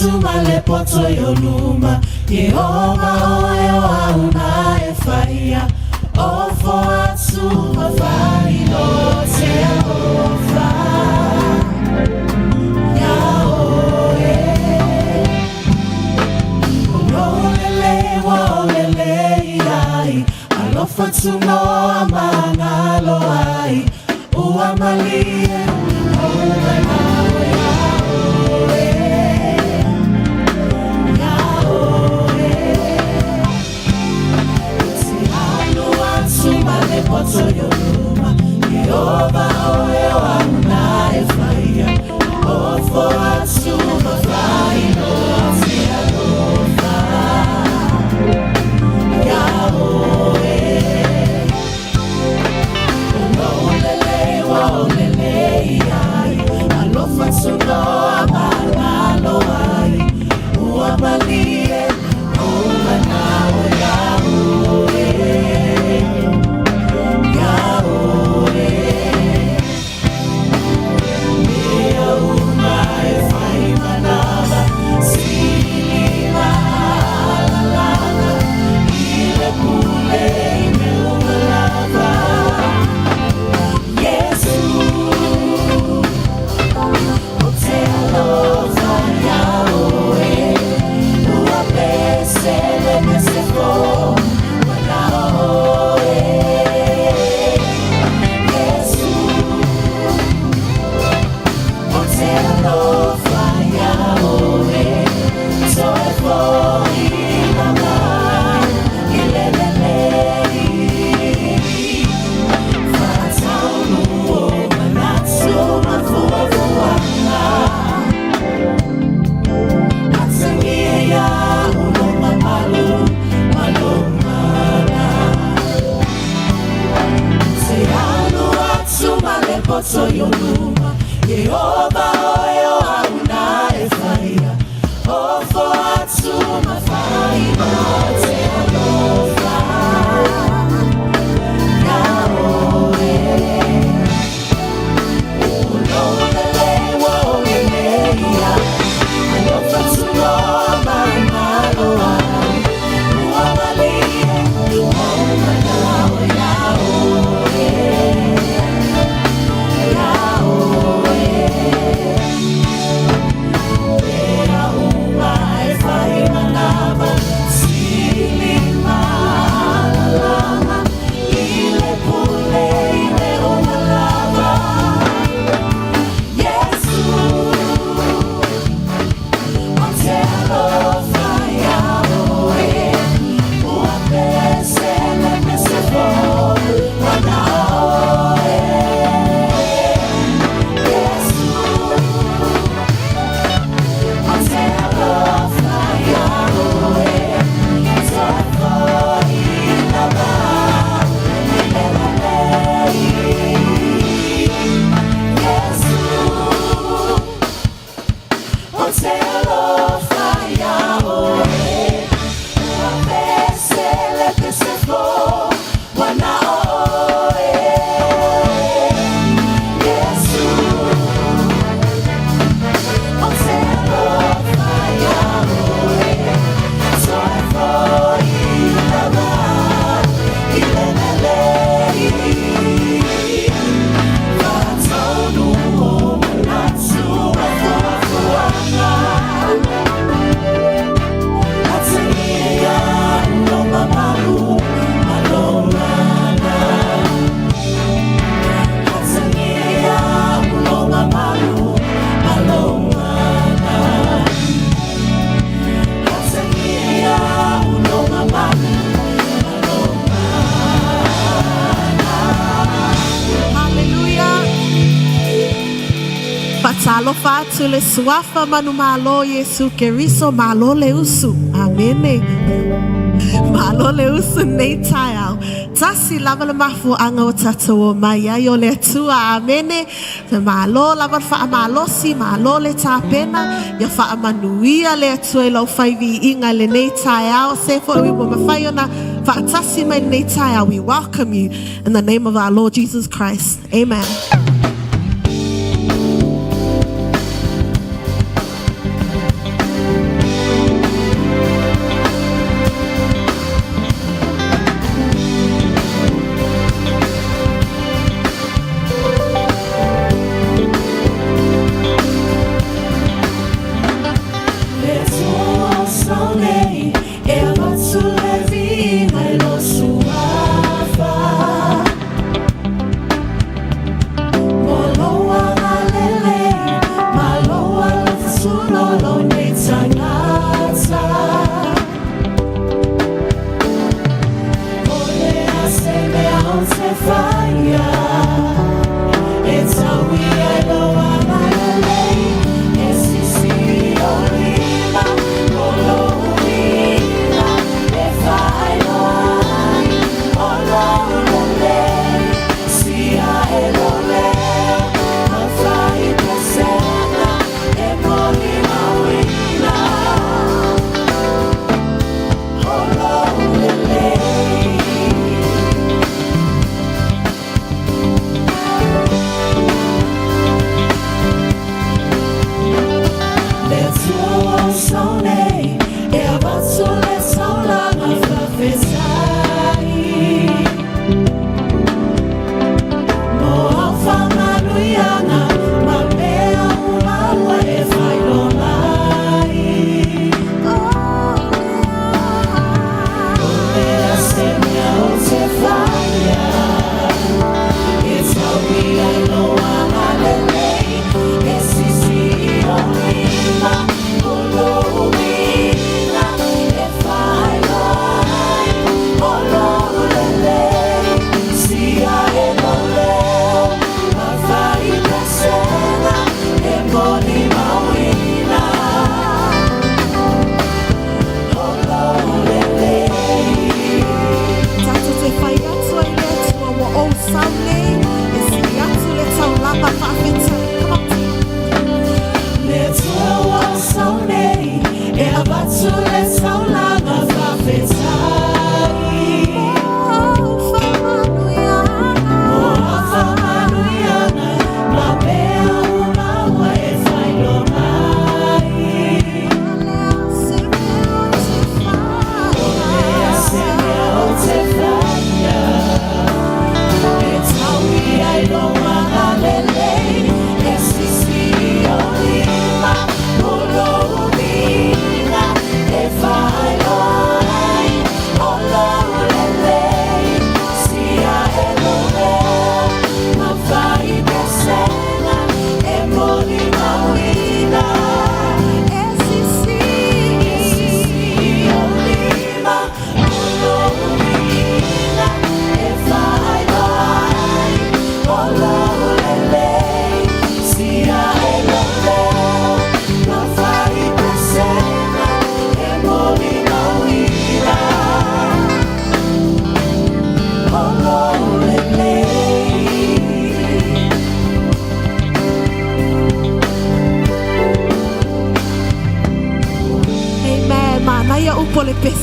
atu ma le poto i ou luma, Ieova oe o au na e faia, Ofo atu ma faailoa te alofa iā oe. O lou lelei ua ou lelei ai, Alofa tunoa ma galo ai, Ua malie lou manao iā oe, Iā oe. Ou te alu atu ma le poto i ou luma, Ieova oe o au na e faia, Ofo atu ma faailoa te alofa iā oe. O lou lelei ua ou lelei ai, Alofa tunoa ma galo ai, Ua malie lou manao iā oe, Iā oe. Mea uma e fai manava, Sili ma alalala, I le pule i mea uma lava. Iesu, Ou te alofa iā oe, Ua pese le pese fou, Ua na o oe. Iesu, Ou te alofa iā oe, Toe foʻina mai i le lelei. Faataunuu ou manatu ma fuafuaga. Atagia iaʻu lou mamalu ma lou mana. Ou te alu atu ma le poto i ou luma, Ieova oe o au na e faia, Ofo atu ma faailoa te alofa iā oe. O lou lelei ua ou lelei ai, Alofa tunoa ma galo ai, Ua malie lou manao iā oe, Iā oe. Mea uma e fai manava, Sili ma alalala, I le pule i mea uma lava. Iesu, Ou te alofa iā oe, Ua pese le pese fou, Ua na o oe. Iesu, Ou te alofa iā oe, Toe foʻina mai i le lelei. Iesu, Ou te alofa iā oe, Ua pese le pese fou, Ua na o oe. Iesu, Ou te alofa iā oe, Toe foʻina mai i le lelei. Faataunuu ou manatu ma fuafuaga. Atagia iaʻu lou mamalu ma lou mana. Atagia iaʻu lou mamalu ma lou mana. Atagia iaʻu lou mamalu ma lou mana. Haleluia! Faatalofa atu i le suafa manumalo o Iesu Keriso, malo le usu. Amene. Malo le usu i lenei taeao. Tasi lava le mafuaaga ua tatou omai ai o le Atua. Amene. Malo lava le faamalosi, malo le tapena, ia faamanuia le Atua i lau fai viiga i lenei taeao. Se foi ua mafai ona faatasi mai lenei taeao. We welcome you in the name of our Lord Jesus Christ. Amen.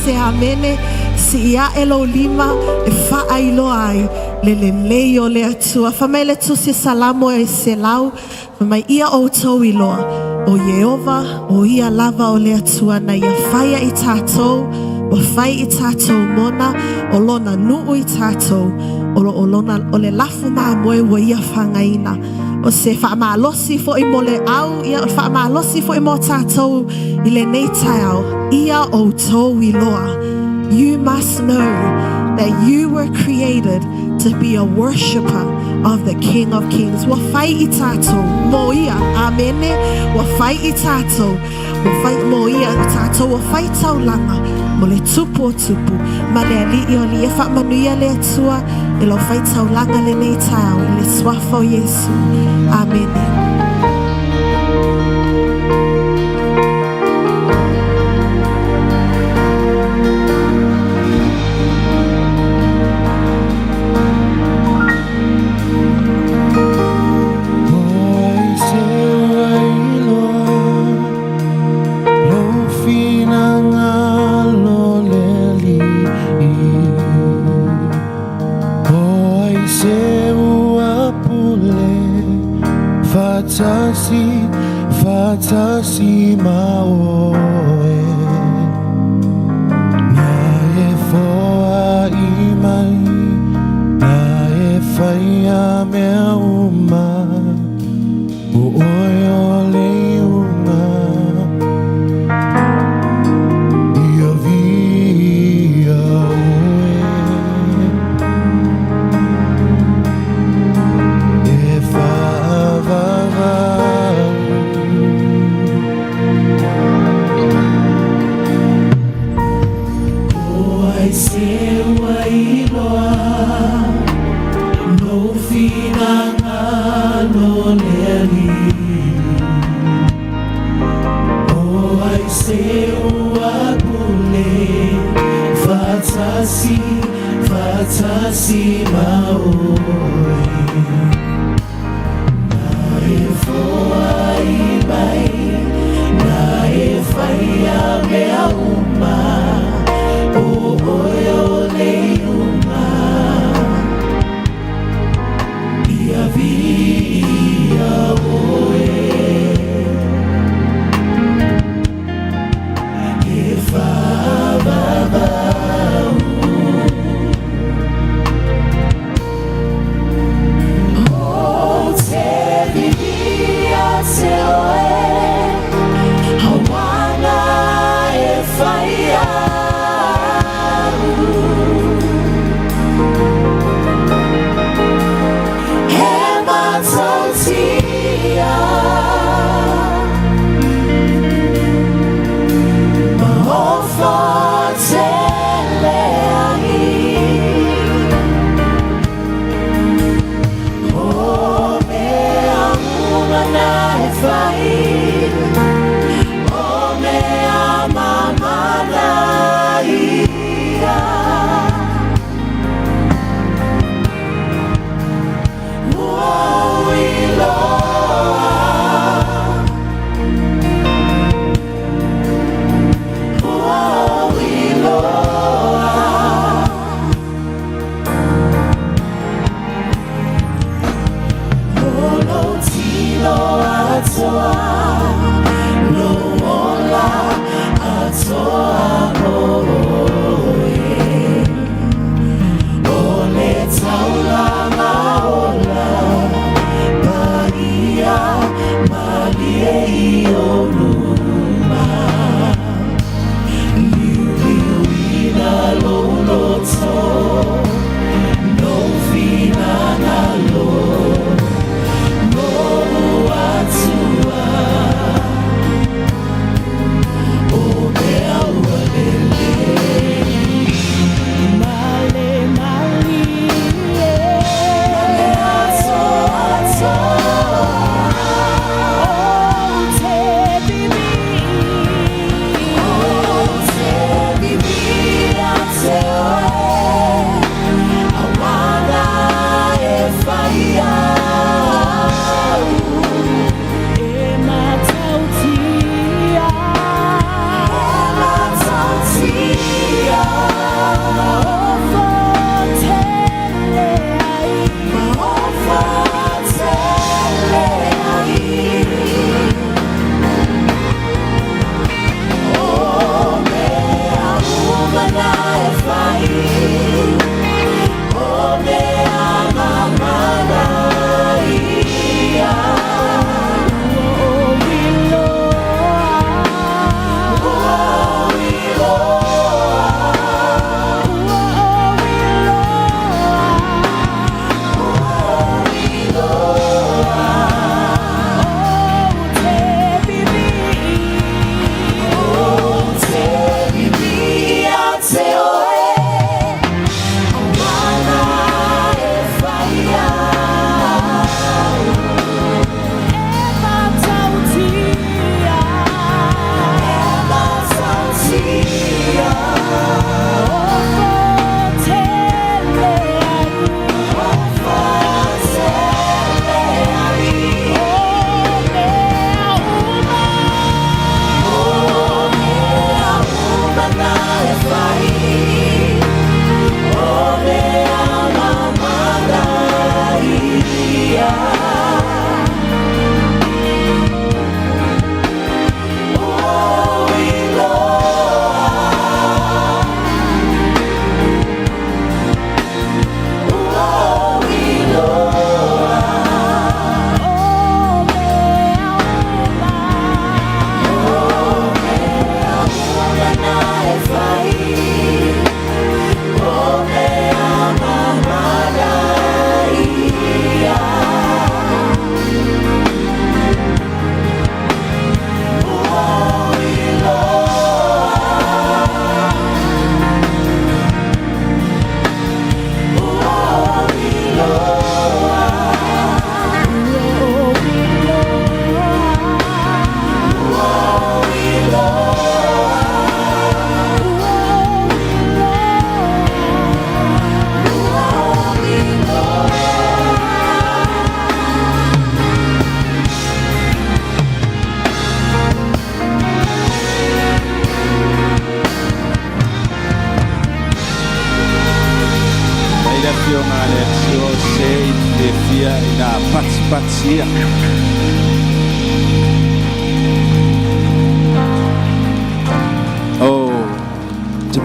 se amene, sii aʻe lou lima e faailoa ai le lelei o le Atua. Fai mai le tusi Salamo e 100, fai mai ia outou iloa, ʻo Ieova, ʻo ia lava o le Atua na ia faia i tatou, ua fai i tatou mona, o lona nuu i tatou, o, o, lona, o le lafu mamoe ua ia fagaina. O se faamalosi foi mo le au, ia o le faamalosi foi mo tatou i lenei taeao, ia outou iloa. You must know that you were created to be a worshipper of the King of Kings. Ua fai i tatou mo ia, amene. Ua fai i tatou, ua fai mo ia tatou, ua fai taulaga mo le tupu o tupu ma le alii o alii. E faamanuia le Atua i lau fai taulaga lenei taeao i le suafa o Iesu. Amene. Faatasi, faatasi ma oe Na e foai mai Na e faia mea uma O oe o le iuga Ia viia oe E faavavau. O ai se ua iloa lou finagalo le Alii? O ai se ua pule faatasi, faatasi ma oe? Na e foai mai, na e faia mea uma, o oe o le iuga. Ia viia oe. E faavavau.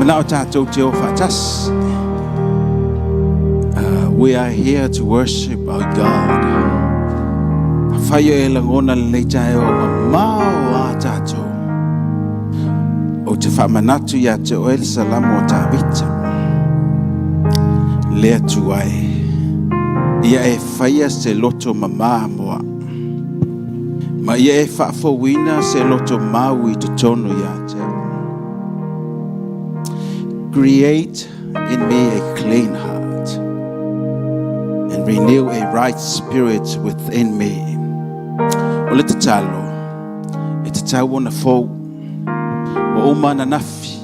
Manao tātou te o whaatas. We are here to worship our God. Whaia e langona le nei tae o mamao a tātou. O te whaamanatu ia te oe le salamo o Tāvita. Lea tu ai. Ia e whaia se loto mamā moa. Ma ia e whaafouina se loto mau i te tono ia te. Create in me a clean heart and renew a right spirit within me. O le tatalo, e te tau ona fou, ua uma ananafi,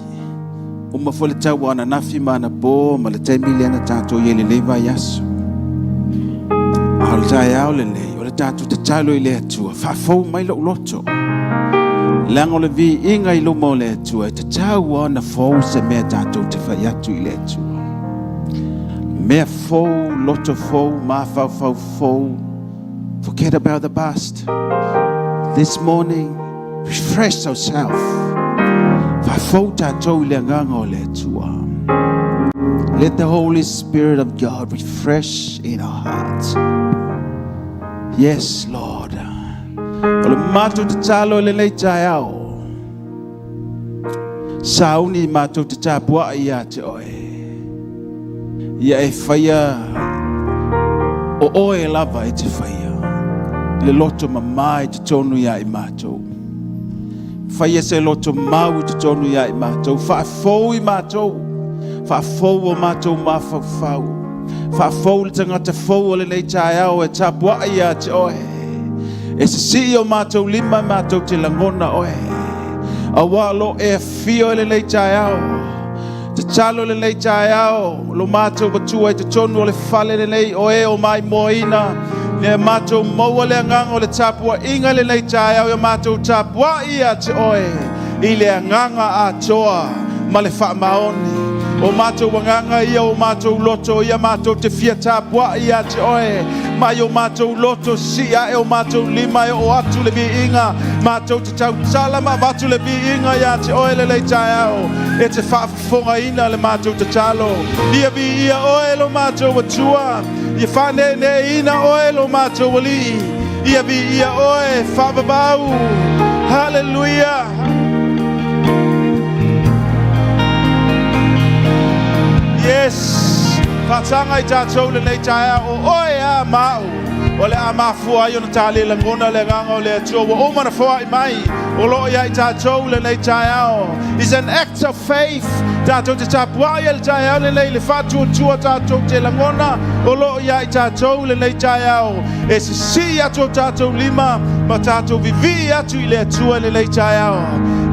uma foi le tau ananafi ma anapo ma le taimi lea na tātou i ai lenei vaiaso. A o le taeao lenei, o le tātou tatalo i le Atua, faafou mai lou loto. Leaga o le viiga i luma o le Atua, e tatau ona fou se mea tātou te fai atu i le Atua. Mea fou, loto fou, mafaufau fou. Forget about the past. This morning, refresh ourselves. Faafou tātou i le agaga o le Atua. Let the Holy Spirit of God refresh in our hearts. Yes, Lord. O le matou tatalo i lenei taeao. Sauni matou te tapuai ia te oe. Ia e whaia o oe lava e te whaia. Le loto mamā i te tonu ia i mātou. Whaia se loto mau i te tonu ia i mātou. Whaafou i mātou. Whaafou o mātou mafaufau. Whaafou le tangata fou o lenei taeao e tapuai ia te oe. E sisii o mātou lima mātou te langona oe. Auā lo e afio i lenei taeao. Tatalo lenei taeao, lo mātou Atua i totonu o le fale lenei o e o maimoaina. Ia mātou maua le agaga o le tapuaiga lenei taeao ia mātou tapuai ia te oe i le agaga atoa ma le faamaoni. O mātou agaga ia o mātou loto ia mātou te fia tapuai ia te oe. Mai o mātou loto si ae o mātou lima e o atu le viiga. Mātou te tautala ma avatu le viiga ia te oe lenei taeao. E te faafofogaina le mātou tatalo. Ia viia oe lo mātou Atua. Ia faaneeneeina oe lo mātou Alii. Ia viia oe faavavau. Hallelujah. Yes. Faataga i tātou lenei taeao o oe a ma au. O le a mafua ai ona tā le lagona le agaga o le Atua ua uma na foai mai o loo ia i tātou lenei taeao. Is an act of faith. Tātou te tapuai e le taeao lenei le faatuatua tātou te lagona o loo ia i tātou lenei taeao. E sisii atu o tātou lima ma tātou vivii atu i le Atua lenei taeao.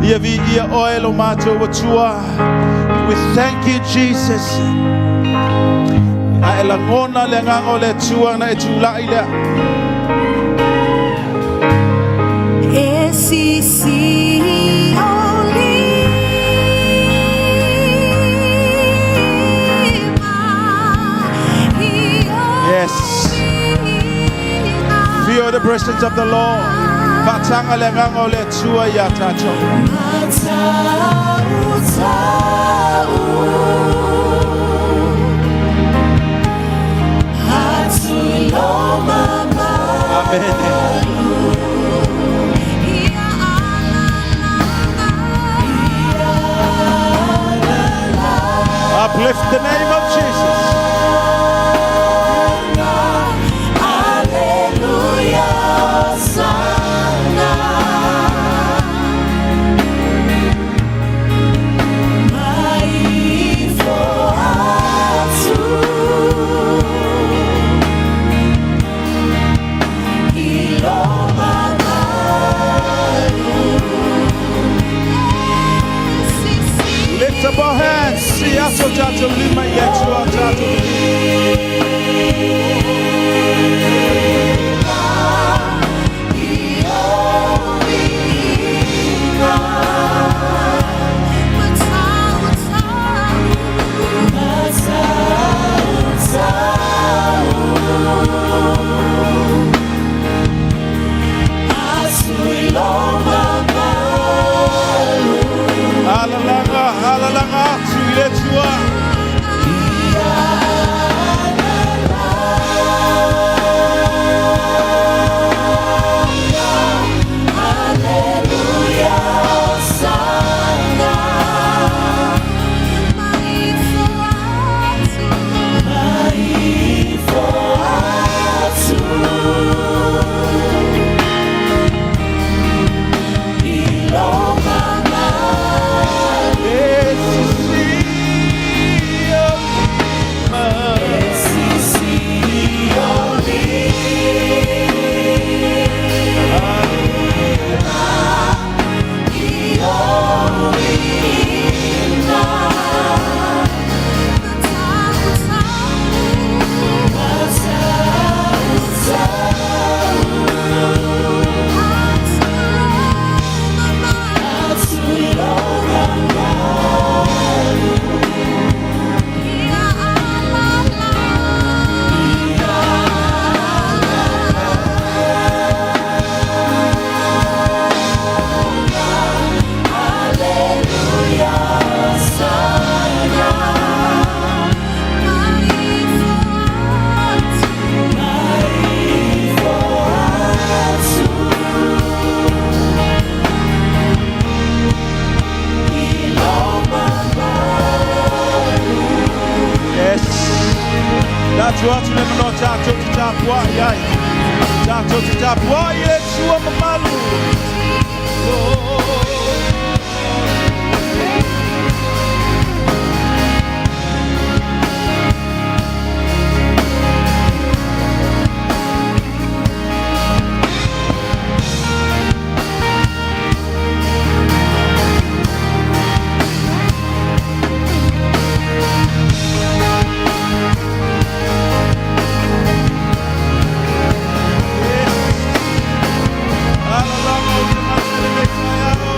Ia viia oe lo mātou Atua. We thank you, Jesus. A e lagona le agaga o le Atua na e tulai lea. E sisi o lima i o Yes. Feel the presence of the Lord. Faataga le agaga o le Atua ia tātou. Matau Atu i lo mama Amen. Ia alalanga Uplift the name of Jesus. Alleluia Hosanna Mai fo atu I lo mamalu Lift up our hands. Sii atu o tātou lima i le Atua tātou. I o viiga Matau Matau Atu i lo mamalu Alalaga, alalaga atu Tua atu le manoa tātou te tāpua i ai. Tātou te tāpua i e tua mamalu. Oh. Yes. Alalaga o te mata le nei taeao.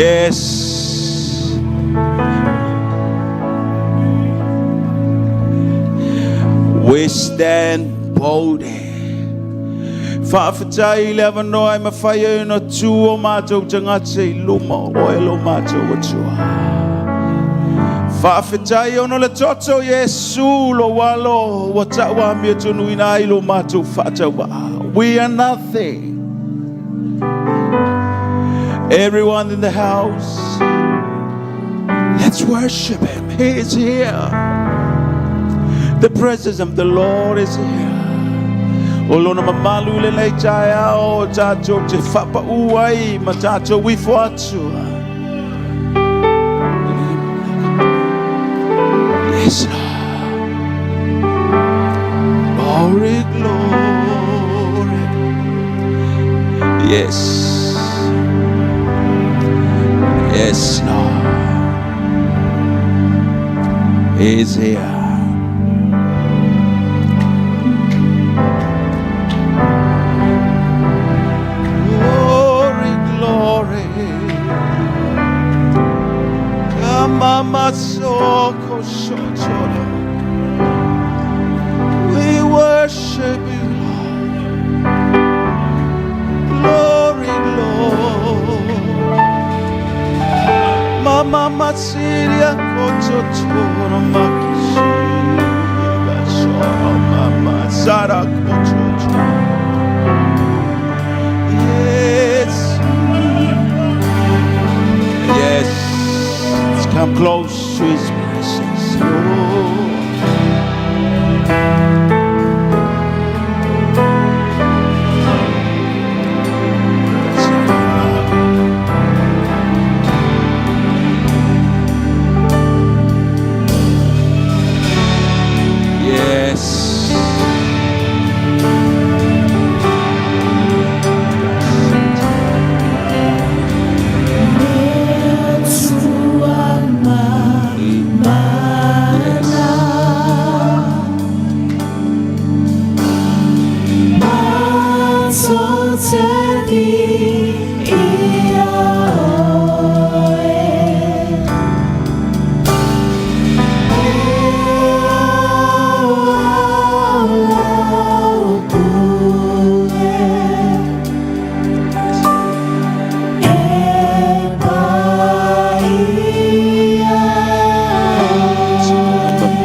Yes. We stand boldly. Faafetai i le avanoa e mafai ai ona tu o matou tagata i luma o oe lo matou Atua. Faafetai ona o le toto o Iesu lou alo ua tauamiotonuina ai lo matou faatauvaa. We are nothing. Everyone in the house, let's worship him. He is here. The presence of the Lord is here. O lona mamalu lenei taeao tatou te faapau ai ma tatou ifo atu. Yes, Lord. Glory, glory. Yes. Yes, Lord. He is here. Glory, glory. Mama soko shochoro. We worship you, Lord. Glory, glory. Mama masiria kochochoro makishiga shoro mama sara kochocho. Yes. Yes. Let's come close to his presence. Oh. Yes.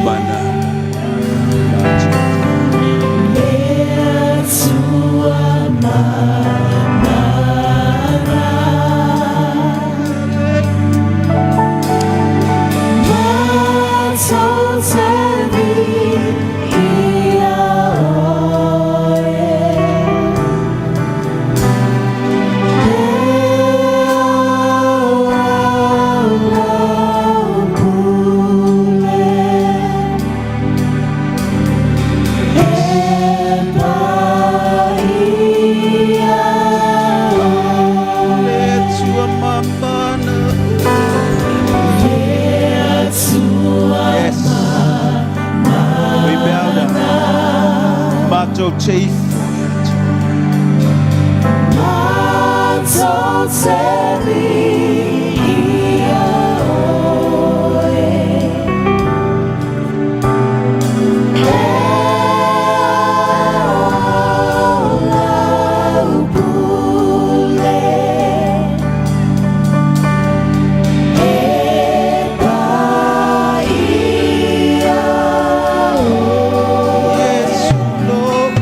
Mana. Let your mama. Yes. We bow down. Matou te ifo. Yes, Lord.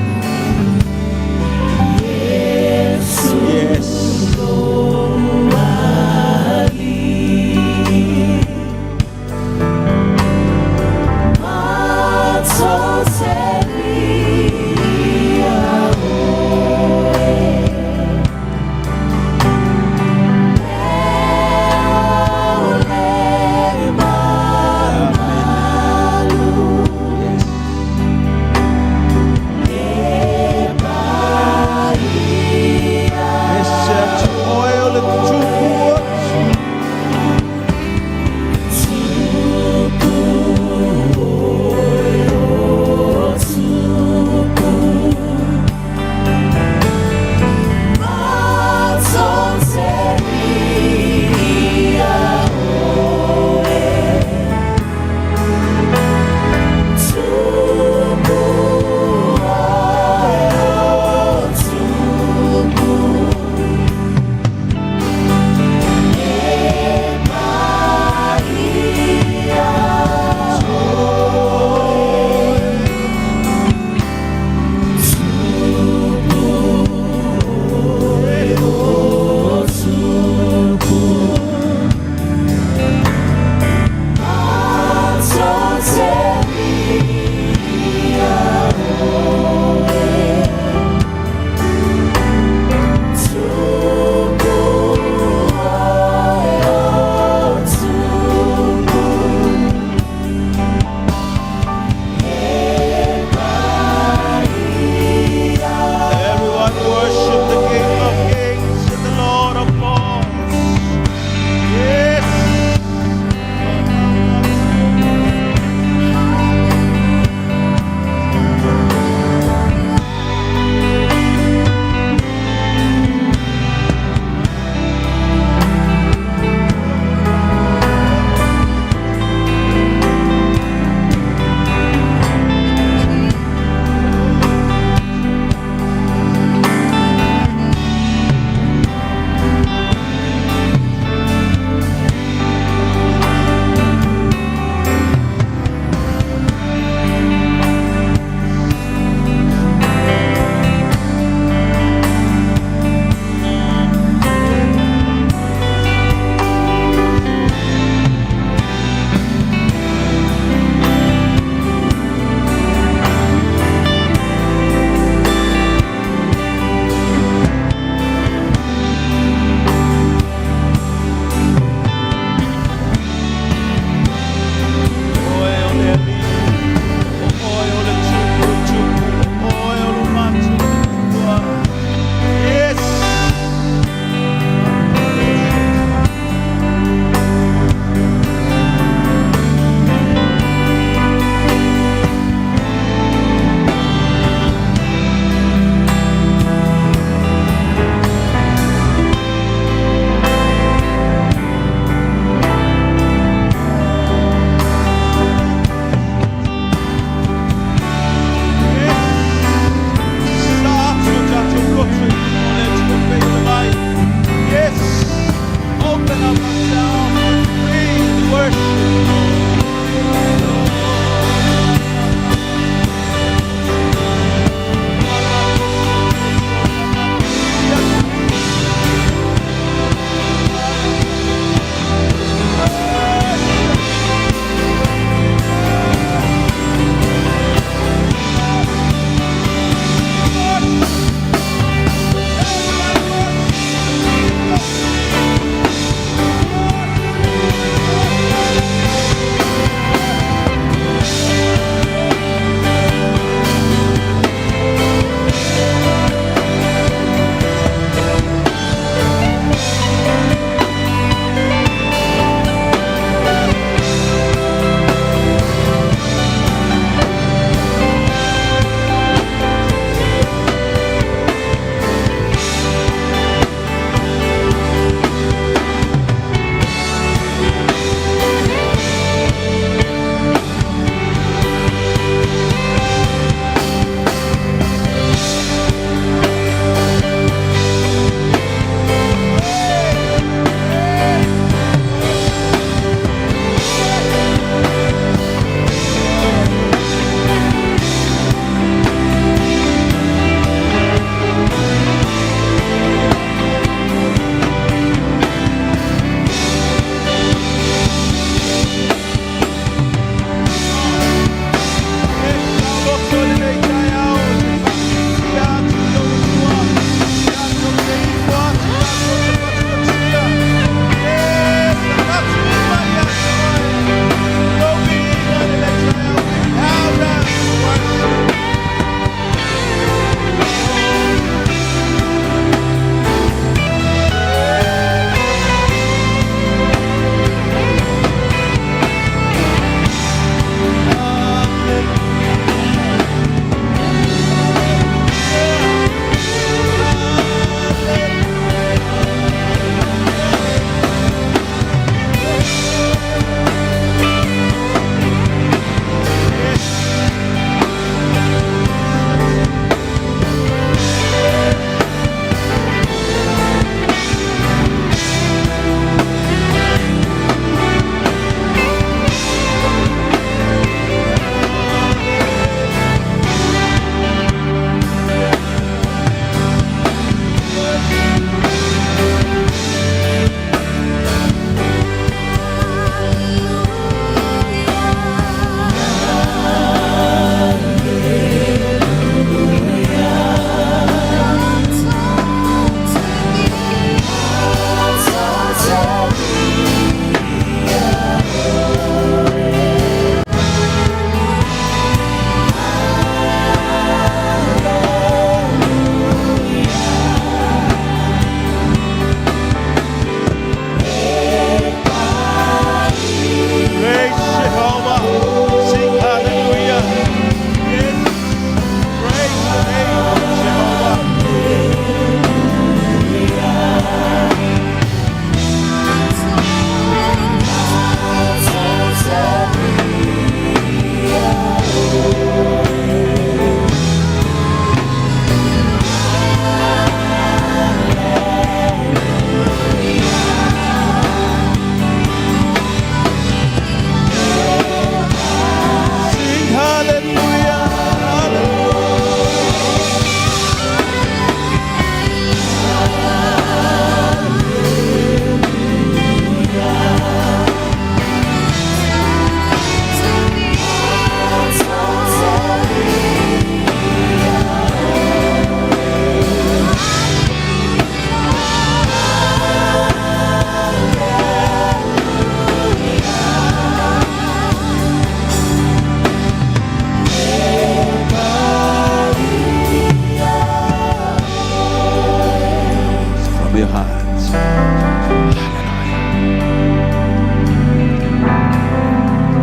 bottom of your heart.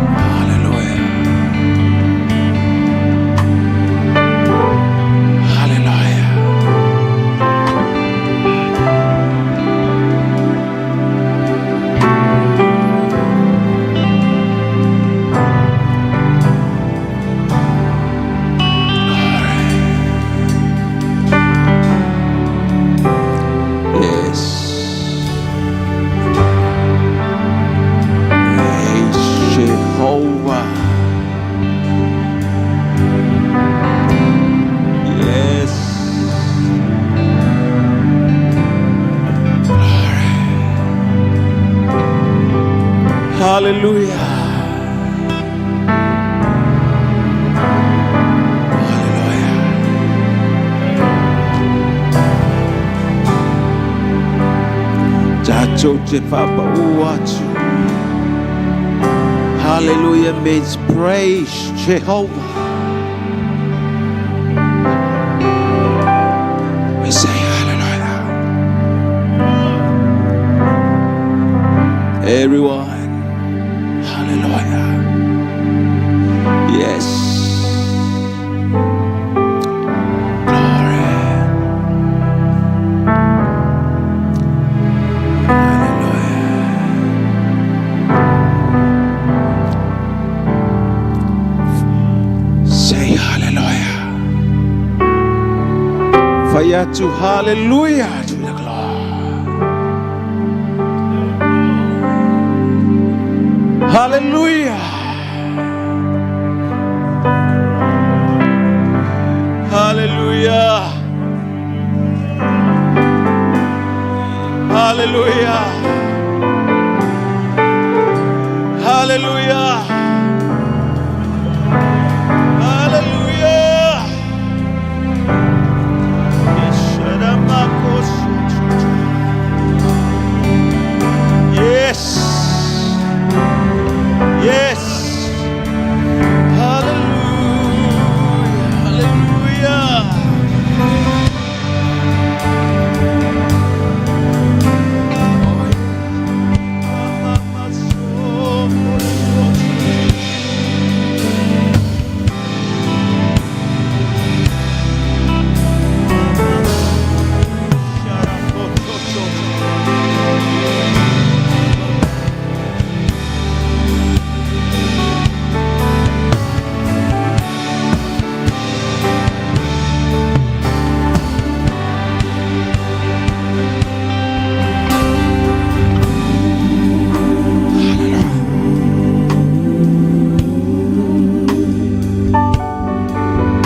Hallelujah. Hallelujah. Hallelujah. Yes. Praise Jehovah. Yes. Glory. Hallelujah. Hallelujah. Tatou te faapau atu. Hallelujah means praise Jehovah. We say hallelujah. Everyone, hallelujah. Yes. Glory. Hallelujah. Say hallelujah. Faiatu hallelujah to the glory. Hallelujah. Hallelujah. Hallelujah. Hallelujah. Hallelujah. Yes. Yes. Hallelujah. Hallelujah.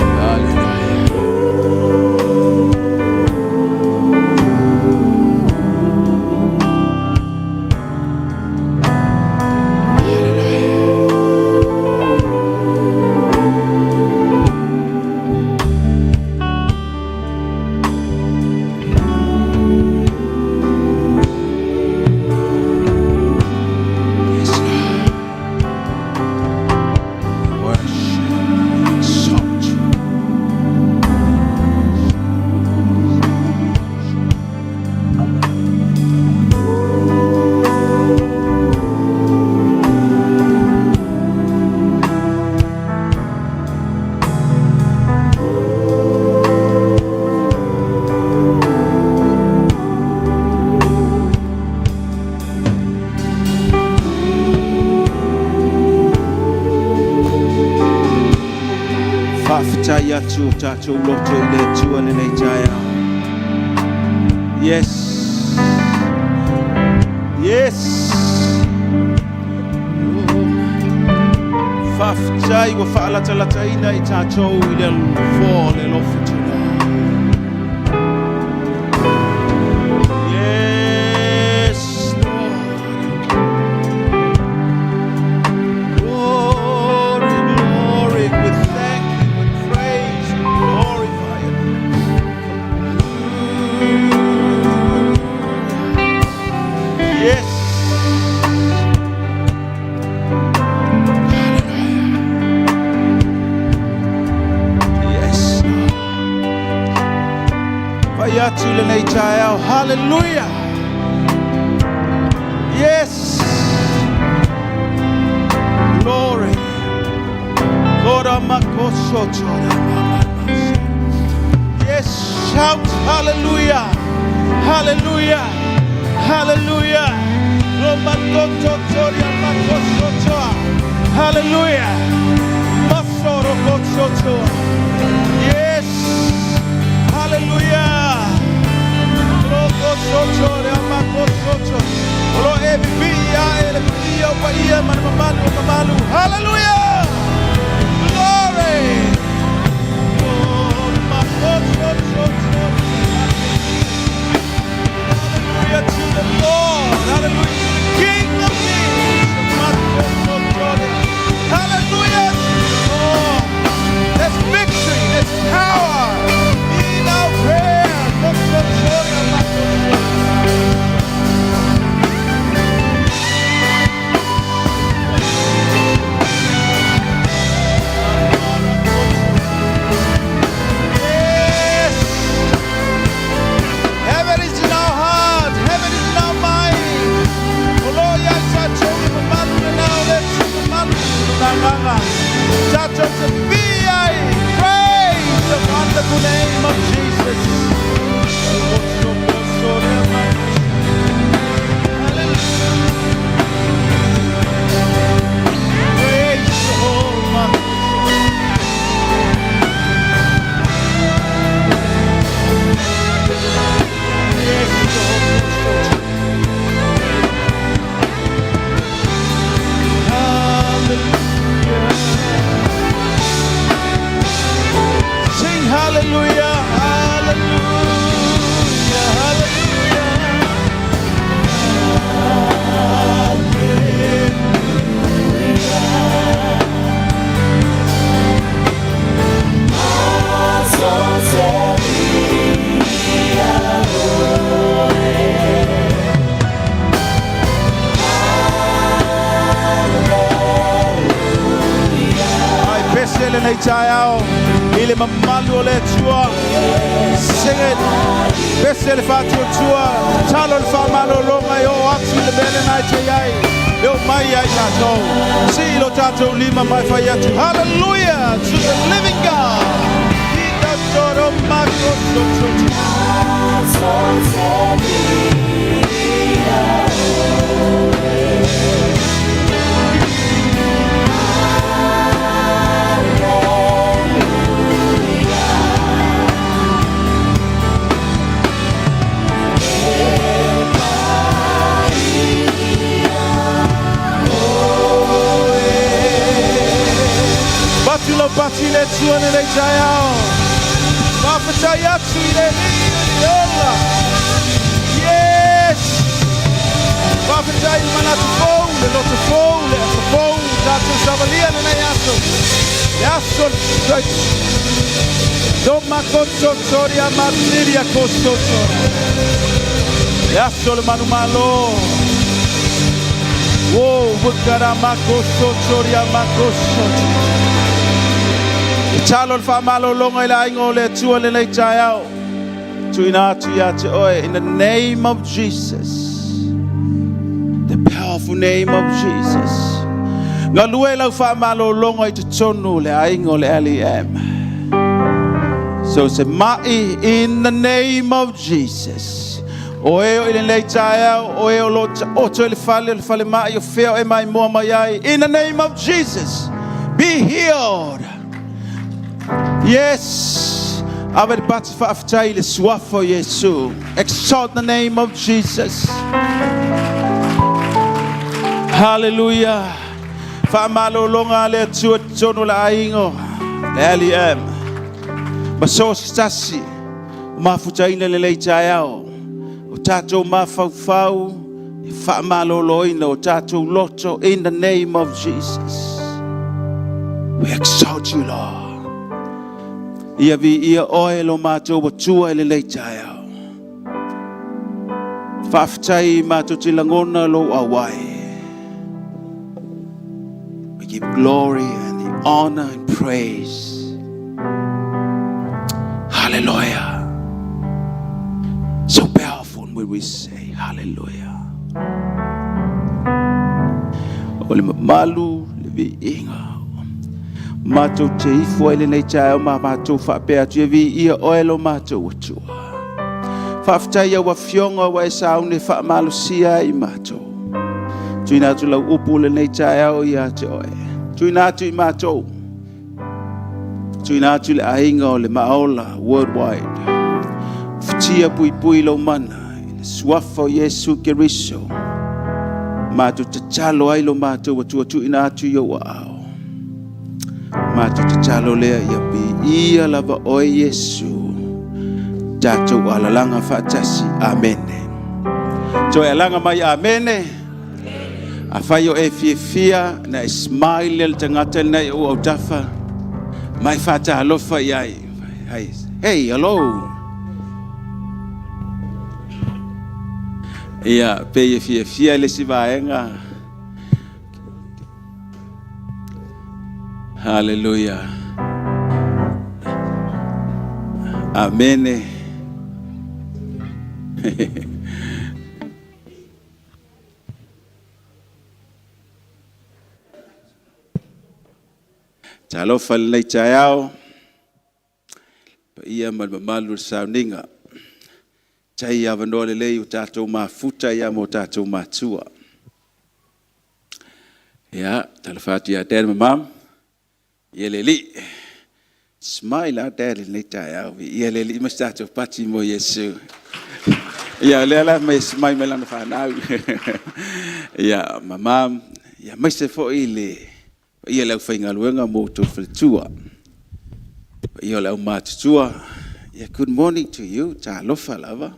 Hallelujah. Yes, Lord. Worship, exalt you. Faafetai atu o tatou loto i le Atua lenei taeao. Yes. Yes. Oh. Faafetai ua faalatalataina i tatou i le foa o le alofa tunoa. Yes, Lord. Glory, glory. We thank you and praise and glorify you. Yes. Hallelujah. Yes, Lord. atu i lenei taeao. Hallelujah. Yes. Glory. Kora makoso tora mama. Yes, shout hallelujah. Hallelujah. Hallelujah. Romatoto toria makoso toa. Hallelujah. Masoro koso toa. Yes. Hallelujah. Roko soto re amako soto. O lo e bibi ia e le bibi o pa ia ma le mamalu o mamalu. Hallelujah. Glory. Oh, mako soto. Hallelujah to the Lord. Hallelujah to the King of Kings. Mako soto re. Hallelujah to the Lord. There's victory. There's power in our prayer. Mako soto re amako soto. Yes. Heaven is in our heart. Heaven is in our mind. O lo ia sa tau ma malu na nao le tu ma malu na nganga. Tatou te ai. Praise the wonderful name of Jesus. Hallelujah. Praise the holy one. Yes, Lord. Hallelujah. Sing hallelujah, hallelujah, hallelujah. Ai pese le nei taeao i le mamalu o le Atua. Sing it. Pese le faatuatua. Talo le faamalologa e oo atu i le mea lena e te ai. E o mai ai tatou. Si lo tatou lima mai fai atu. Hallelujah to the living God. Ika toro mako so so. Batu lo bati le tua ne nei taeao. Faafetai atu i le alii o le ola. Yes! Faafetai i manatu fou, le loto fou, le aso fou, tatou savalia lenei aso. Le aso Do makototoria matiria kosoto. Le aso le manumalo. Wo wukara makosotoria makosoto. I talo le faamalologa i le aiga o le Atua lenei taeao. Tuuina atu ia te oe in the name of Jesus. The powerful name of Jesus. Galue lau faamalologa i totonu o le aiga o le LEM. So se mai in the name of Jesus. O e o i lenei taeao, o e o lo oto i le fale mai o fea o e mai mua mai ai. In the name of Jesus, be healed. Yes. Ave le pati faafetai i le suafa o Iesu. Exalt the name of Jesus. Hallelujah. Faamalologa le Atua totonu o le aiga le LEM. Ma so se tasi o mafutaina lenei taeao. O tatou mafaufau e faamaloloina o tatou loto in the name of Jesus. We exalt you, Lord. Ia viia oe lo matou Atua i lenei taeao. Faafetai matou te lagona lou auai. We give glory and the honor and praise. Hallelujah. when we say hallelujah. O le mamalu le viiga. Matou te ifo ai lenei taeao ma matou faapea atu, ia viia oe lo matou Atua. Faafetai i au afioga ua e sauni e faamalosia ai i matou. Tuuina atu lau upu lenei taeao ia te oe. Tuuina atu i matou. Tuuina atu i le aiga o le Maaola Worldwide. Futia puipui lou mana i le suafa o Iesu Keriso. Matou tatalo ai lo matou Atua tuuina atu i ou aao. Matou tatalo lea ia viia lava oe Iesu. Tatou alalaga faatasi. Amene. Toe alaga mai amene. Afai o e fiafia na e smile le tagata lena i ou autafa, mai faatalofa i ai. Hey, hello. Ia, pe e fiafia le isi vaega. Hallelujah. Amene. Talofa i lenei taeao, paia ma le mamalu o le sauniga. Tai avanoa lelei o tatou mafuta ia mo tatou matua. Ia, talofa atu ia Dad ma Mum. Ia le alii. Smile a Dad i lenei taeao. Ia le alii ma se tatou pati mo Iesu. Ia, o lea la mai smile mai lana fanau. Ia, ma Mum. Ia, maise foi le paia le aufaigaluega mo outou faletua. Paia o le aumatutua. Ia, good morning to you. Talofa lava.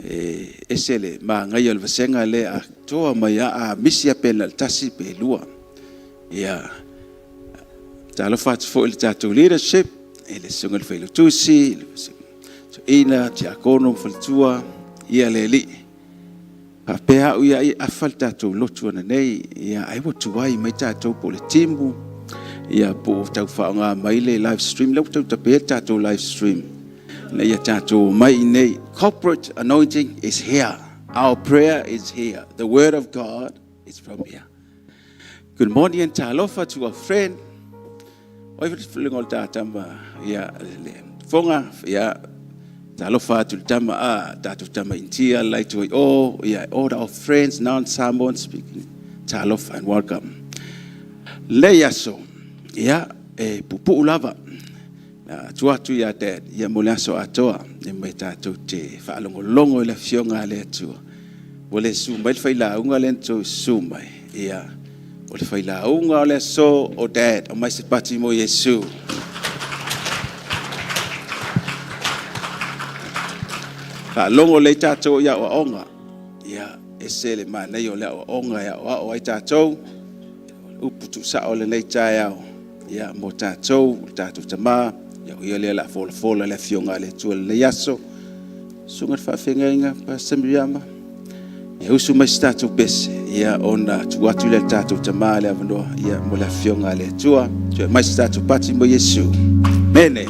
E ese le magaia o le vasega lea atoa mai a misi a pe na o le tasi pe lua. Ia, talofa atu foi i le tatou leadership, i le susuga i le Failautusi, le Toeaina, Tiakono ma Faletua, ia le alii. Faapea au ia ai afa le tatou lotu ananei, ia ai ua tuai mai tatou po o le timu, ia po o tau faaaoga mai le live stream, lea ua tau tapea le tatou live stream. Na ia tatou mai i nei. Corporate anointing is here. Our prayer is here. The word of God is from here. Good morning and talofa to our friend. Oi whiringa o le tātama, ia, le fonga, ia, talofa atu le tama, a, tātou tama intia, lai tu ai o, ia, all our friends non-Samoan speaking. Talofa and welcome. Lei aso, ia, e pupu'u lava. Atu atu ia Dad, ia mo le aso atoa, e mai tātou te whaalongolongo i le afioga a le Atua. Ua le su mai le failauga le na su mai. Ia, o le failauga o le aso o Dad, o mai se pati mo Iesu. Whaalongo lei tātou ia o aonga. Ia, e se le mānei o le o aonga ia o ao ai tātou. Upu tu sa o le nei taeao. Ia, mo tātou, o tātou tamā. Ia, o ia lea la fola fola le afioga a le Atua le nei aso. Susuga le faafeagaiga, Pastor Miriama. Ia usu mai se tatou pese, ia ona tuu atu lea le tatou tamā le avanoa, ia mo le afioga a le Atua. Toe mai se tatou pati mo Iesu. Mene.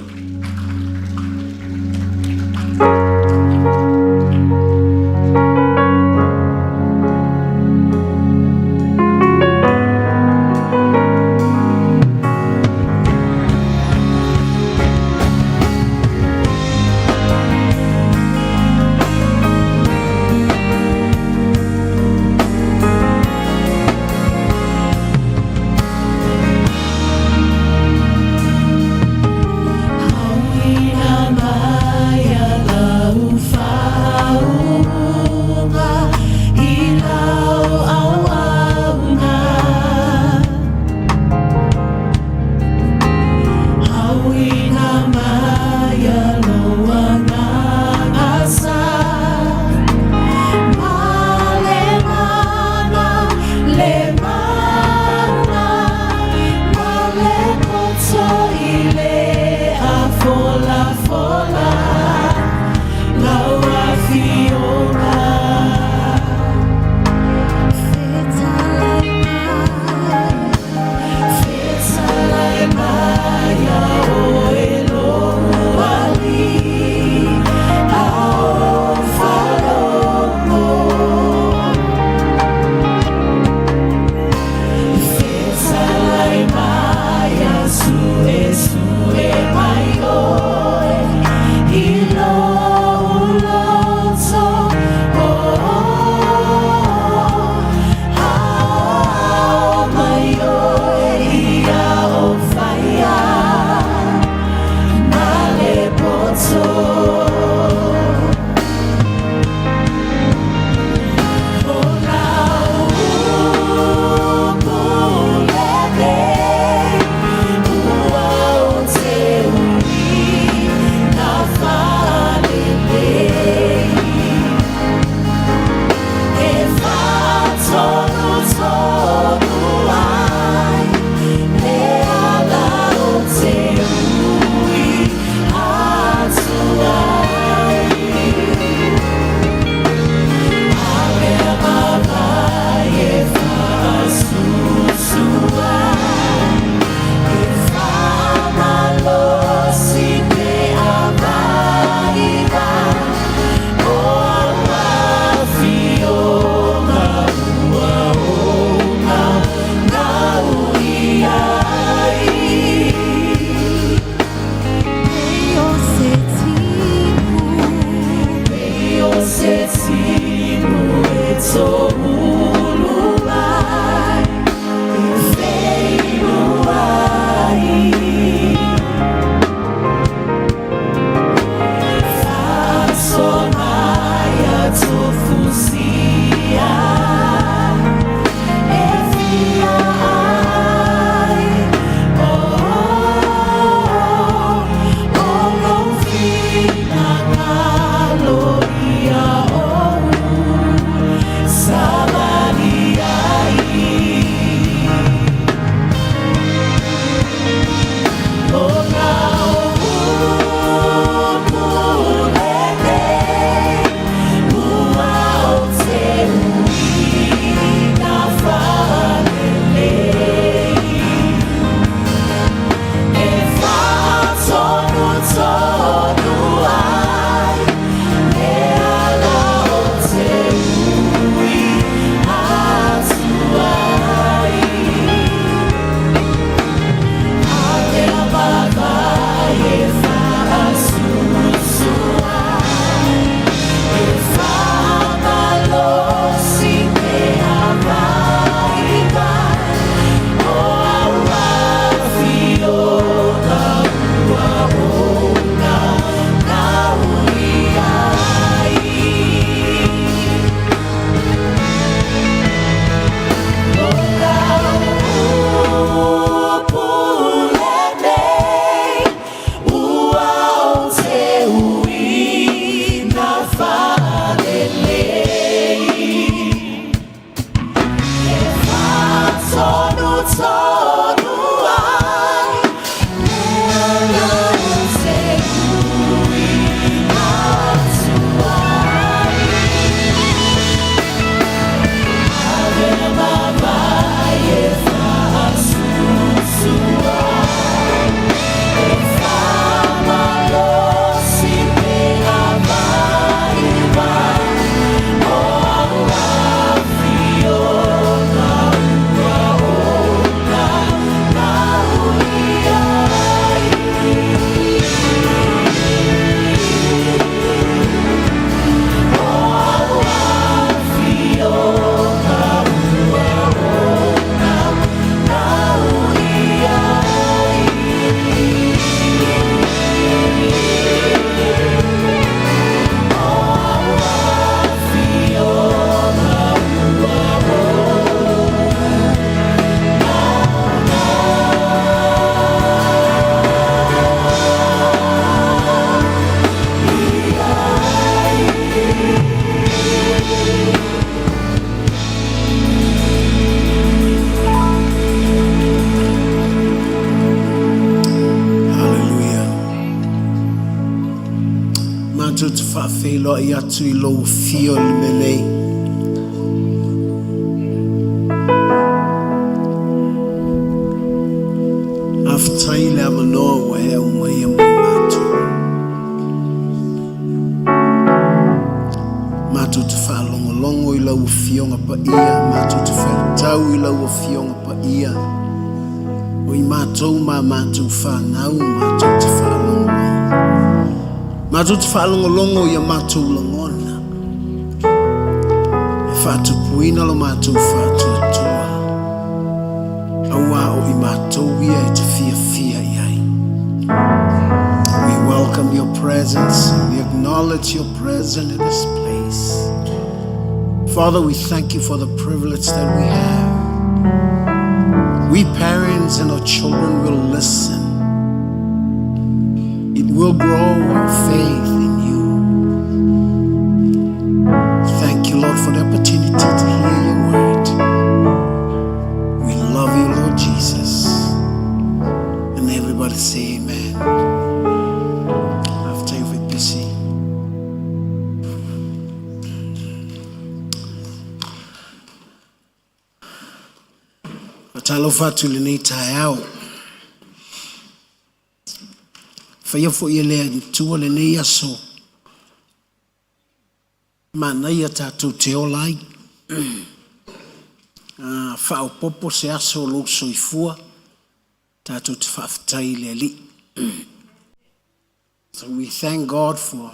Feiloai atu i lou afio i le mea nei. Faafetai i le avanoa ua e aumaia mo i matou. Matou te faalogologo i lau Afioga Paia, matou te faitau i lau Afioga Paia. O i matou ma matou fanau matou te faalogologo. Matou te faalogologo i a matou lagona. E faatupuina lo matou faatuatua. Auā o i matou ia e te fiafia i ai. We welcome your presence and we acknowledge your presence in this place. Father, we thank you for the privilege that we have. We parents and our children will listen. It will grow our faith in you. Thank you, Lord, for the opportunity to hear your word. We love you, Lord Jesus. And everybody say amen. After you've busy. Talofa atu i lenei taeao. Faia foi e le Atua lenei aso. Manaia tatou te ola ai. A faaopoopo se aso o lou soifua, tatou te faafetai i le Alii. So we thank God for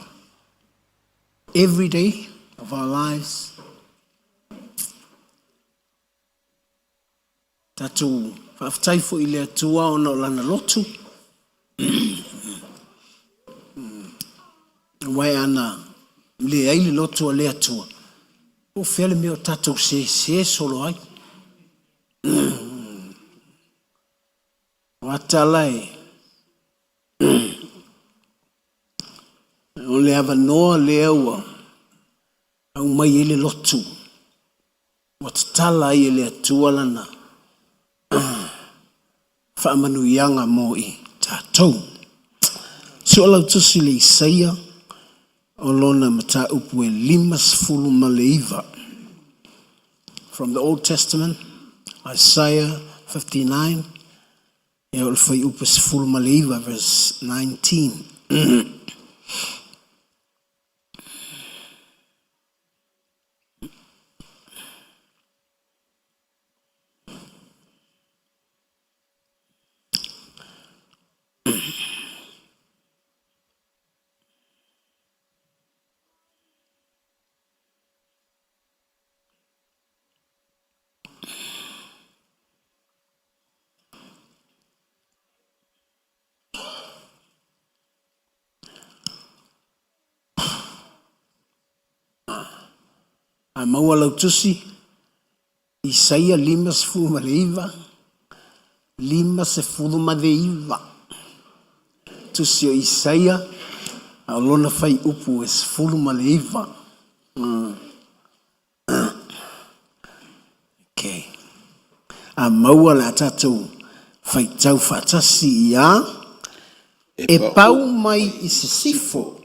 every day of our lives. Tatou faafetai foi i le Atua ona o lana lotu. Aua e ana leai le lotu a le Atua, po o fea le mea o tatou sese solo ai. O a tala e o le avanoa lea ua aumai ai le lotu Ua tatala ai e le Atua lana faamanuiaga mo i tatou. Sua lau tusi le Isaia o lona mataupu e 59. From the Old Testament, Isaiah 59, e o le fuaiupu 19, verse 19. A maua lau tusi, Isaia 59, 59. Tusi o Isaia, a o lona fuaiupu e 19. Okay. A maua le a tatou faitau faatasi ia e pau mai i sisifo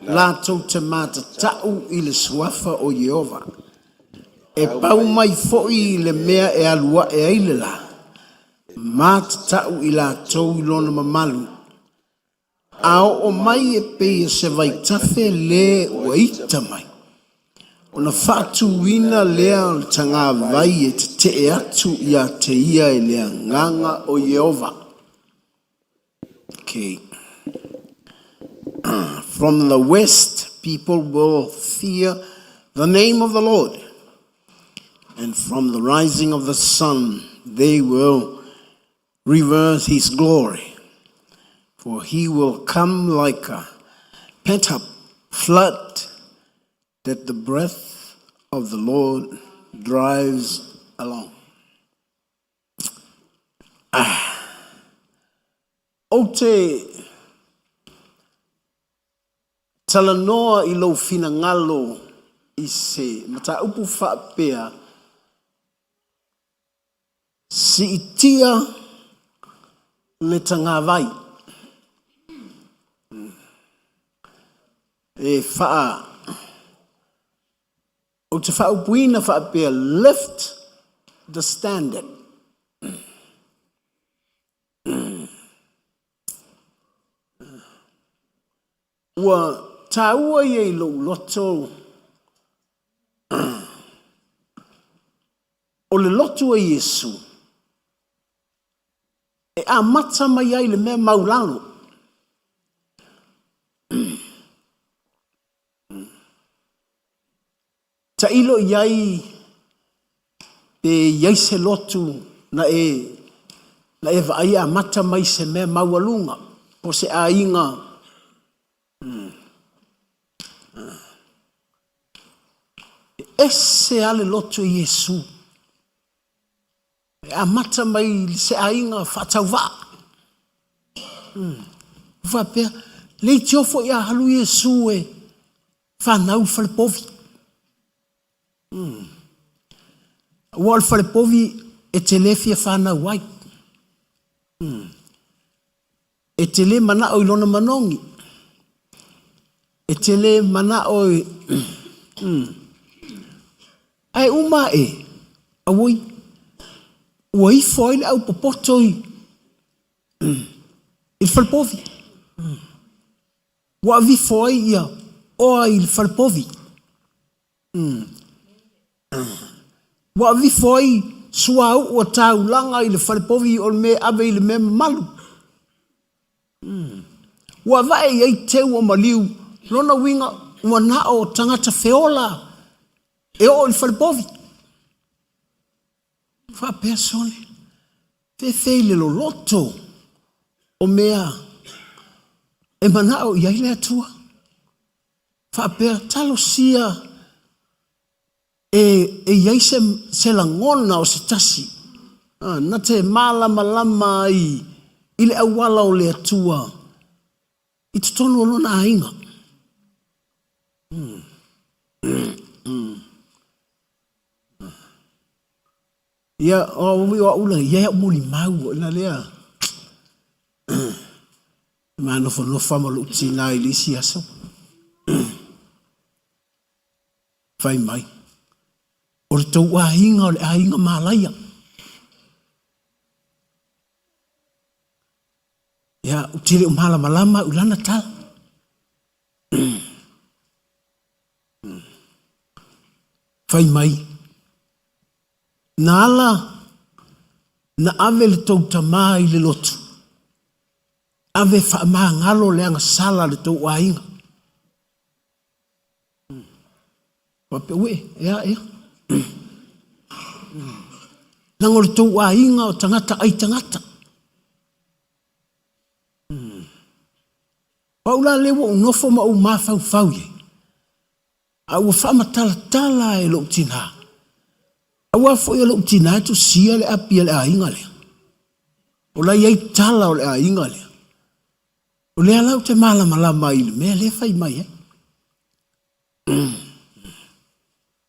latou te matatau i le suafa o Ieova, e pau mai foi i le mea e alu ae ai le lā, matatau i latou i lona mamalu, A oo mai e pei o se vaitafe lē ua ita mai, ona faatuina lea o le tagavai e tetee atu ia te ia e le Agaga o Ieova. Okay. From the west people will fear the name of the Lord, and from the rising of the sun they will revere his glory. For he will come like a pent up flood that the breath of the Lord drives along. Ah. Ou te talanoa i lou finagalo i se mataupu faapea Siitia le tagavai. E faa, ou te faaupuina faapea, lift the standard. Ua taua ia i lou loto o le lotu a Iesu e amata mai ai le mea maulalo. Tailo i ai pe i ai se lotu na e, na e vaai e amata mai se mea maualuga po se aiga E ese lava le lotu e Iesu. E amata mai i se aiga faatauvaa. Ua faapea, leitio foi a alu Iesu e fanau i le falepovi. Aua o le falepovi e te le fia fanau ai. E te le manao i lona manogi. E te le manao i... Ae uma ae, auoi, ua ifo ai le aupopoto i, i le falepovi. Ua avifo ai ia oa i le falepovi. Ua avifo ai suauu a taulaga i le falepovi o le mea e ave i le mea mamalu. Ua avae i ai teu o maliu, lona uiga ua na o tagata feola e oo i le falepovi. Faapea sole, fefe i le loloto o mea e manao i ai le Atua. Faapea, talosia e i ai se, se lagona o se tasi, na te malamalama ai i le auala o le Atua i totonu o lona aiga. Ia, o au la, ia au molimau, ina lea. Manofonofo ma lou tina i le isi aso. Fai mai, o le tou aiga o le aiga malaia. Ia, ou te le o malamalama au i lana tala. Fai mai, na ala na ave le tou tama i le lotu, ave faamagalo le agasala a le tou aiga. Faapea, ue, ea, ea. Leaga o le tou aiga o tagata ai tagata. O au la lea ua ou nofo ma ou mafaufau i ai, a ua faamatalatala e lou tina, aua foi o lou tina e tusia le api a le aiga lea. O la e i ai tala o le aiga lea. O lea la ou te malamalama ai i le mea lea e fai mai ai.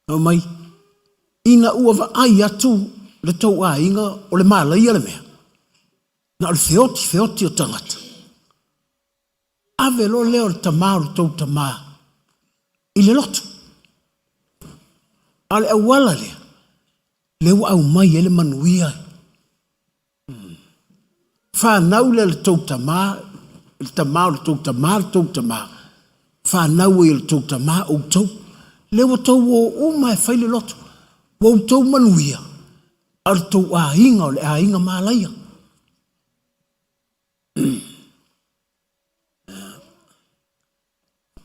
Fai mai, ina ua vaai atu le tou aiga o le malaia le mea, na o le feoti feoti o tagata, ave loa lea o le tama o le tou tama i le lotu. A o le auala lea, lea ua aumai ai le manuia. Fanau lea le tou tama, le tama o le tou tama, le tou tama, fanau ai e le tou tama outou. Lea ua tou o uma e fai le lotu, ua outou manuia, a o le tou aiga o le aiga malaia.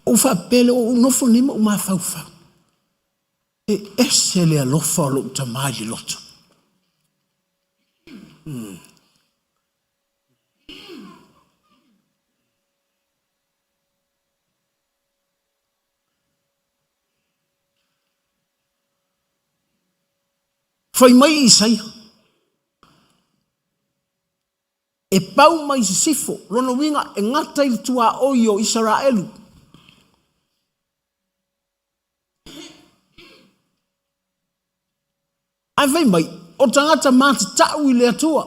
Ou faapea lea, ua ou nofo nei ma ou mafaufau, e ese le alofa o lou tama i le lotu. Fai mai Isaia, e pau mai sisifo, lona uiga e gata i le tuaoi o Isaraelu. Ae fai mai, o tagata matatau i le Atua,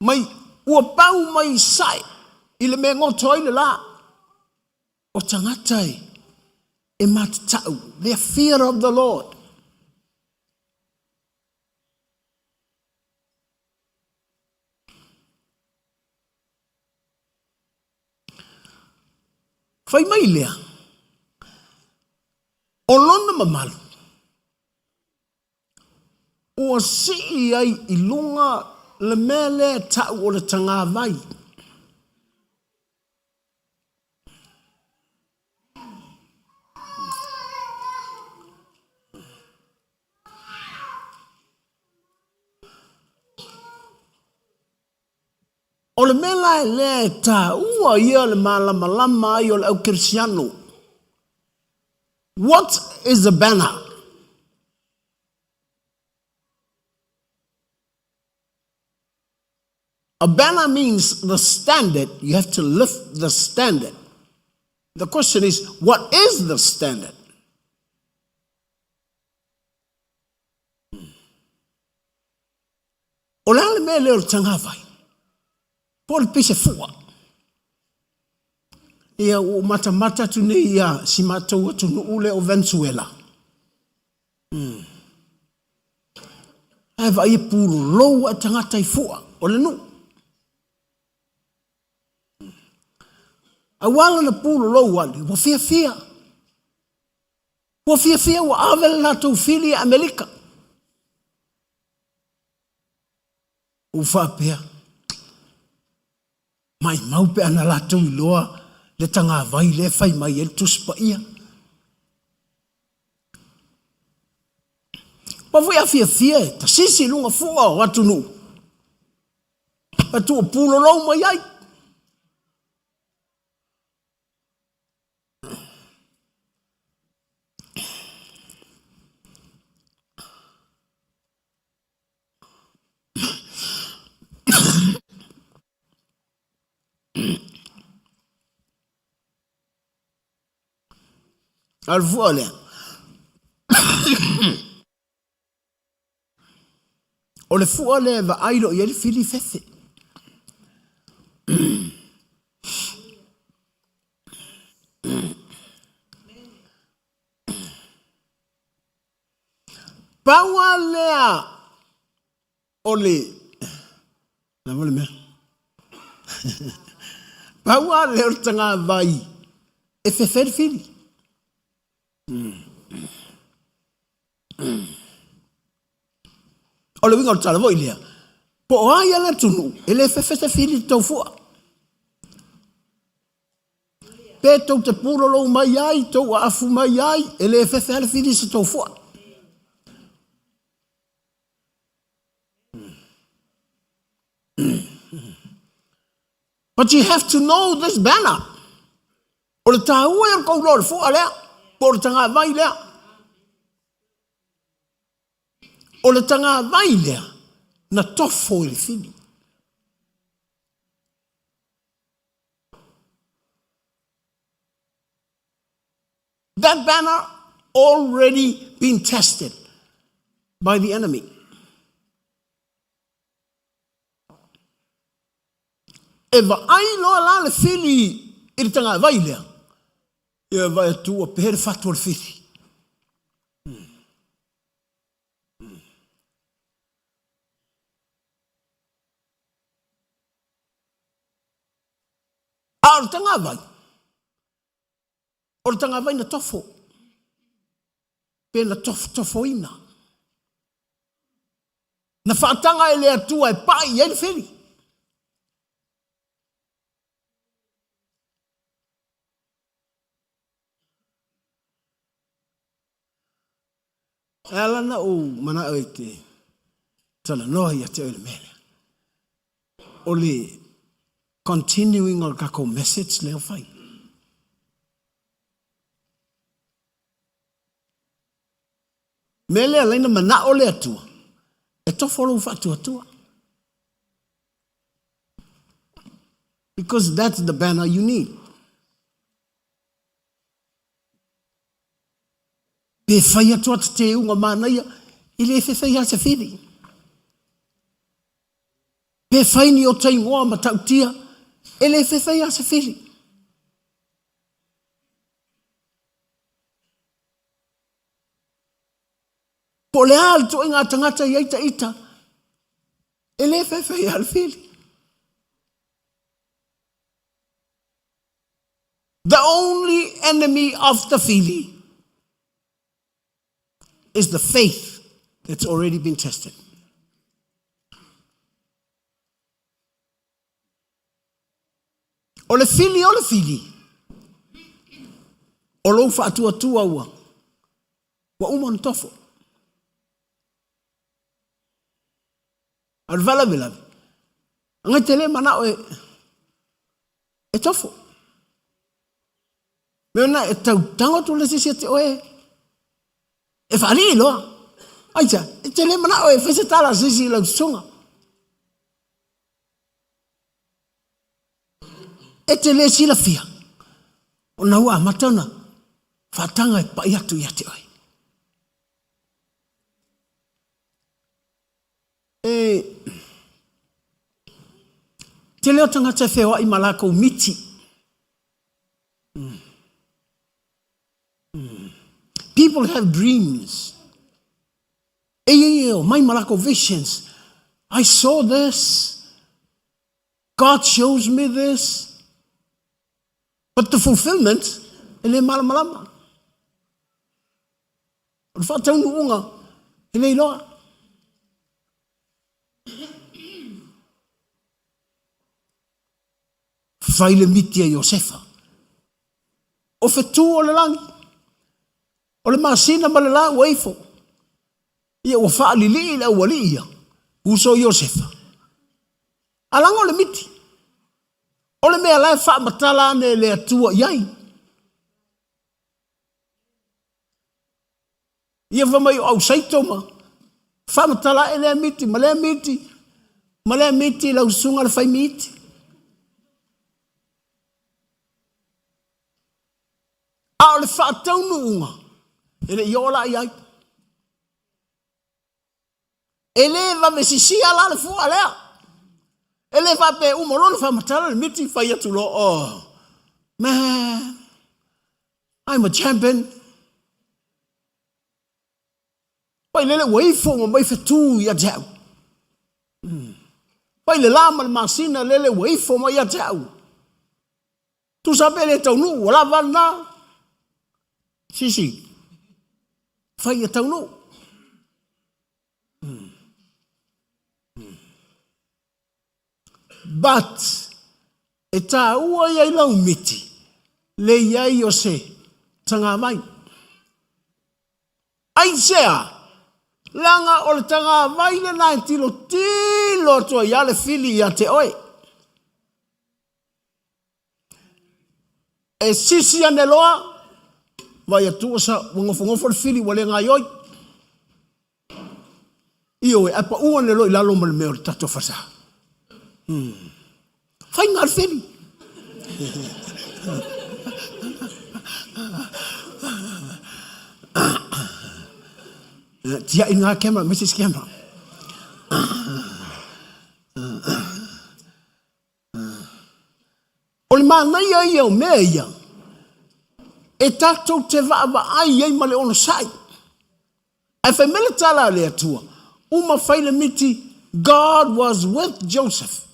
mai ua pau mai sae i le mea e goto ai le la. O tagata e, e matatau, the fear of the Lord. Fai mai lea, o lona mamalu, ua sii ai i luga le mea lea e tau o le tagavai. O le mea la lea e taua ia le malamalama ai o le au kerisiano. What is a banner? A banner means the standard. You have to lift the standard. The question is, what is the standard? O le a le mea lea o le tagavai? Po o le pise fua? Ia, ua matamata atu nei ia si matou atunuu lea o Venezuela. Hmm. Ae vaai e pulolou a tagata i fua o le nuu. Aua lana pulolou ali, ua fiafia. Ua fiafia ua ave le latou fili i Amerika. Ua faapea, maimau pe ana latou iloa le tagavai lea e fai mai ai le Tusi Paia. Ua foi a fiafia e tasisi i luga fua o atunuu, e tuupulolou mai ai. A o le fua lea, o le fua lea e vaai loa i ai le fili fefe. Pau lava lea o le lava le mea. Pau lava lea o le tagavai e fefe le fili. O le uiga o le tala foi lea, po o ai a le atunuu, e le fefe se fili i le tou fua. Pe tou te pulolou mai ai, tou aafu mai ai, e le fefe lava le fili i se tou fua. But you have to know this banner. O le tāua e o le kou loa o le fua lea, po o le tagavai lea. O le tagavai lea, na tofo i le fili. That banner already been tested by the enemy. E vaai loa la le fili i le tagavai lea, ia vaai atu ua pehea le fatu o le fili. A o le tagavai, o le tagavai na tofo, pe na tofotofoina. Na faataga e le Atua e pai i ai le fili. E ala na ou manao e te talanoa ia te oe le mea lea. O le continuing o le takou message lea o fai. Mea lea laina manao le Atua e tofo lou faatuatua. Because that's the banner you need. Pe fai atu a te tēunga manaia, i le fefe ia se whiri. Pe fai ni o te ingoa matautia, e le fefe ia se whiri. Po o le a le tuaiga tagata i ai ta ita, e le faifai a le fili. The only enemy of the fili is the faith that's already been tested. O le fili o le fili, o lou faatuatua ua, ua uma ona tofo. A o le faalavelave, agai te le manao e, e tofo. Mea na e tau tago atu le sisi te oe e faalii loa. Aisea, e te le manao e fai se tala a se isi i lau susuga. E te le silafia, ona ua amata ona faataga e pa'i atu ia te oe. E tele o tagata e feoai ma lakou miti. People have dreams. E ia e omai ma lakou visions. I saw this. God shows me this. But the fulfillment, e le malamalama. O le faataunuuga, e le iloa. Fai le miti a Iosefa. O fetu o le lagi, o le masina ma le la ua ifo. Ia ua faalilii le aualii ia, uso Iosefa. Alaga o le miti. O le mea la e faamatala ane e le Atua i ai. Ia fai mai o ausaito ma faamatala ae lea miti ma lea miti ma lea miti lau susuga le fai miti. A o le faataunuuga, e le i oo la i ai. E le vave sisia la le fua lea. E le faapea uma loa ona faamatala le miti fai atu loa, oh, man, I'm a champion. Pai lele ua ifo uma mai fetu ia te au. Pai le la ma le masina lele ua ifo mai ia te au. Tusa pe le taunuu, ua lava lena. Sisi, fai ia taunuu. But, e tāua ia i lau miti, le i ai o se tagavai. Aisea? Leaga o le tagavai lena e tilotilo atu ai a le fili ia te oe. E sisi ane loa, vaai atu ua sa, ua nofonofo le fili ua le gaioi. Ioe, ae pau ane loa i lalo ma le mea o le tatou fasa. Faiga le fili. Tiai ngā camera, Mrs. Camera. O le manaia ia o mea ia, e tatou te vaavaai ai ma le onosai. Ae fai mai le tala a le Atua, uma fai le miti, God was with Joseph.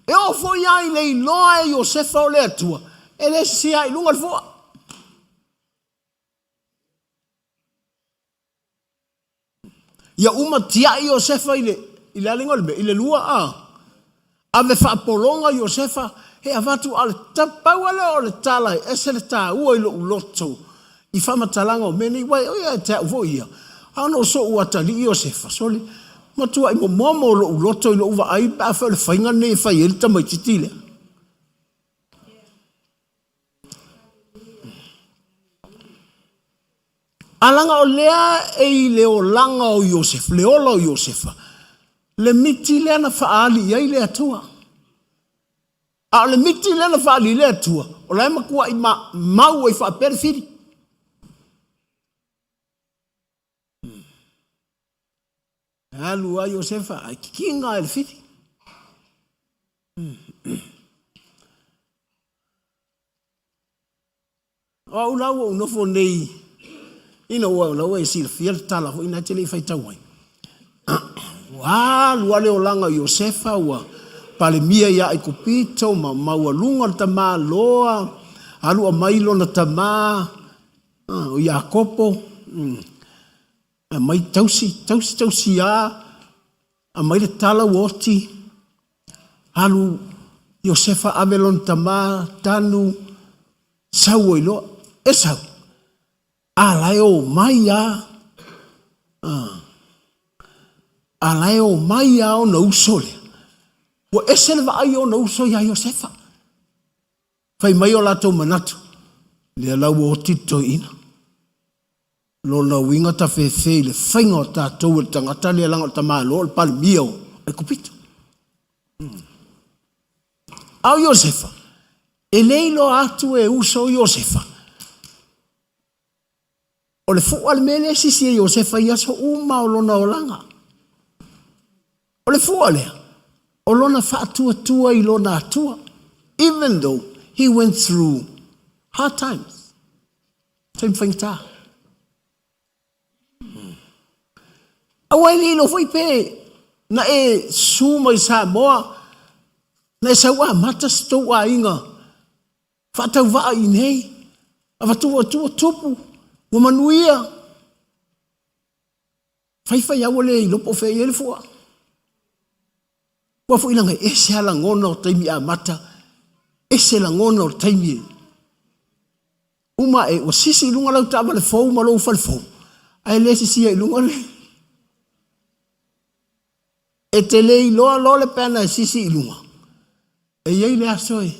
E oo foi lava i le iloa e Iosefa o le Atua, e le sisia i luga le fua. Ia uma tiai Iosefa i le, i le alinga o le mea, i le lua a. Ave faapologa Iosefa, he avatu a le pau lea o le tala e ese le taua i lou loto i faamatalaga o mea nei, uae o ia te au foi ia, a ona o so'u atalii Iosefa, sole, matuai momomo lou loto i lou vaai pe afai o le faiga lenei e fai ai le tamaitiiti lea. A leaga o lea e i le olaga o Iosefa, le ola o Iosefa, le miti lea na faaali i ai le Atua. A o le miti lea na faaali i le Atua, o la e matuai ma, mau ai faapea le fili. E alu ai Iosefa, ae kikiga e le fili. O au la ua ou nofo nei, ina ua o la ua e silafia le tala foi na e te le i faitau ai. Ua alu lava le olaga o Iosefa, ua Palemia ia Aikupito ma maualuga le tamaloa, alu aumai lona tama o Iakopo, aumai tausi, tausi tausi lava, aumai le tala ua oti, alu Iosefa ave lona tama, tanu, sau ai loa, e sau, a la e omai lava, a la e omai lava ona uso lea. Ua ese le vaai o ona uso ia Iosefa. Fai mai o latou manatu, lea la ua oti le toeaina. Lona uiga tafefe i le faiga o tatou e le tagata lea leaga o le tamaloa o le Palemia o Aikupito. A o Iosefa, e le iloa atu e uso Iosefa. O le fua le mea lea e sisi e Iosefa i aso uma o lona olaga. O le fua lea, o lona faatuatua i lona Atua, even though he went through hard times. Taimi faigata. Aua e le iloa foi pe na e susu mai Samoa, na e sau amata se tou aiga faatauvaa i inei, avatu atu ua tupu, ua manuia. Faifai lava ua le iloa po o fea e i ai le fua. Aua foi leaga e ese lava lagona o taimi amata, ese lagona o taimi e uma ae ua sisi i luga lau taavale fou ma lou fale fou, ae le sisia i luga le... E te le iloa loa le peana e sisi i luga, e i ai le aso e...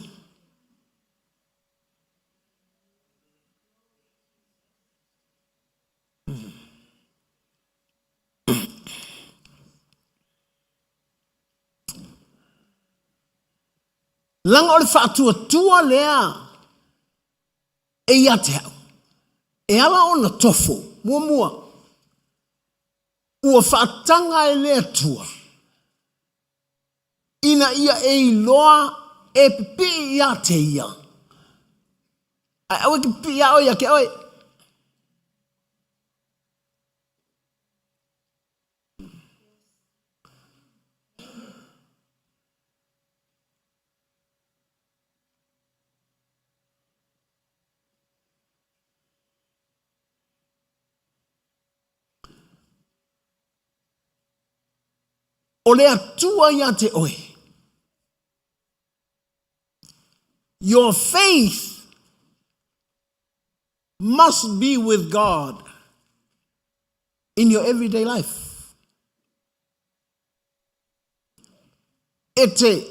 Leaga o le faatuatua lea e ia te au, e ala ona tofo, muamua, ua faataga e le Atua ina ia e iloa e pipii ia te ia, ae aua e te pipii ia oe ia te oe. O le Atua ia te oe. Your faith must be with God in your everyday life. E te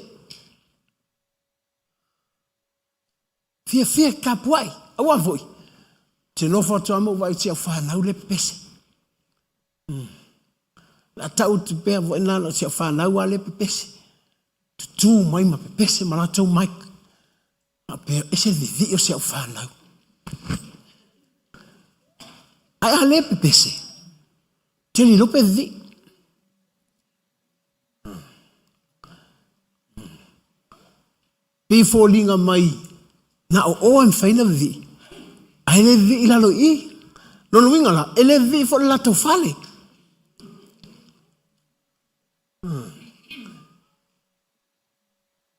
fiafia e tapuai, aua foi, te nofo atu lava ma ou vaai i si au fanau lea e pepese. La tau atu pea foi na o si au fanau lava lea e pepese. Tutū mai ma pepese ma latou mic. Faapea, ese le vivii o si au fanau. Ae a le pepese, te le iloa pe vivii. Pei e foliga mai na o oe e mafai ona vivii, ae le vivii i lalo i i. Lona uiga la, e le vivii foi le latou fale.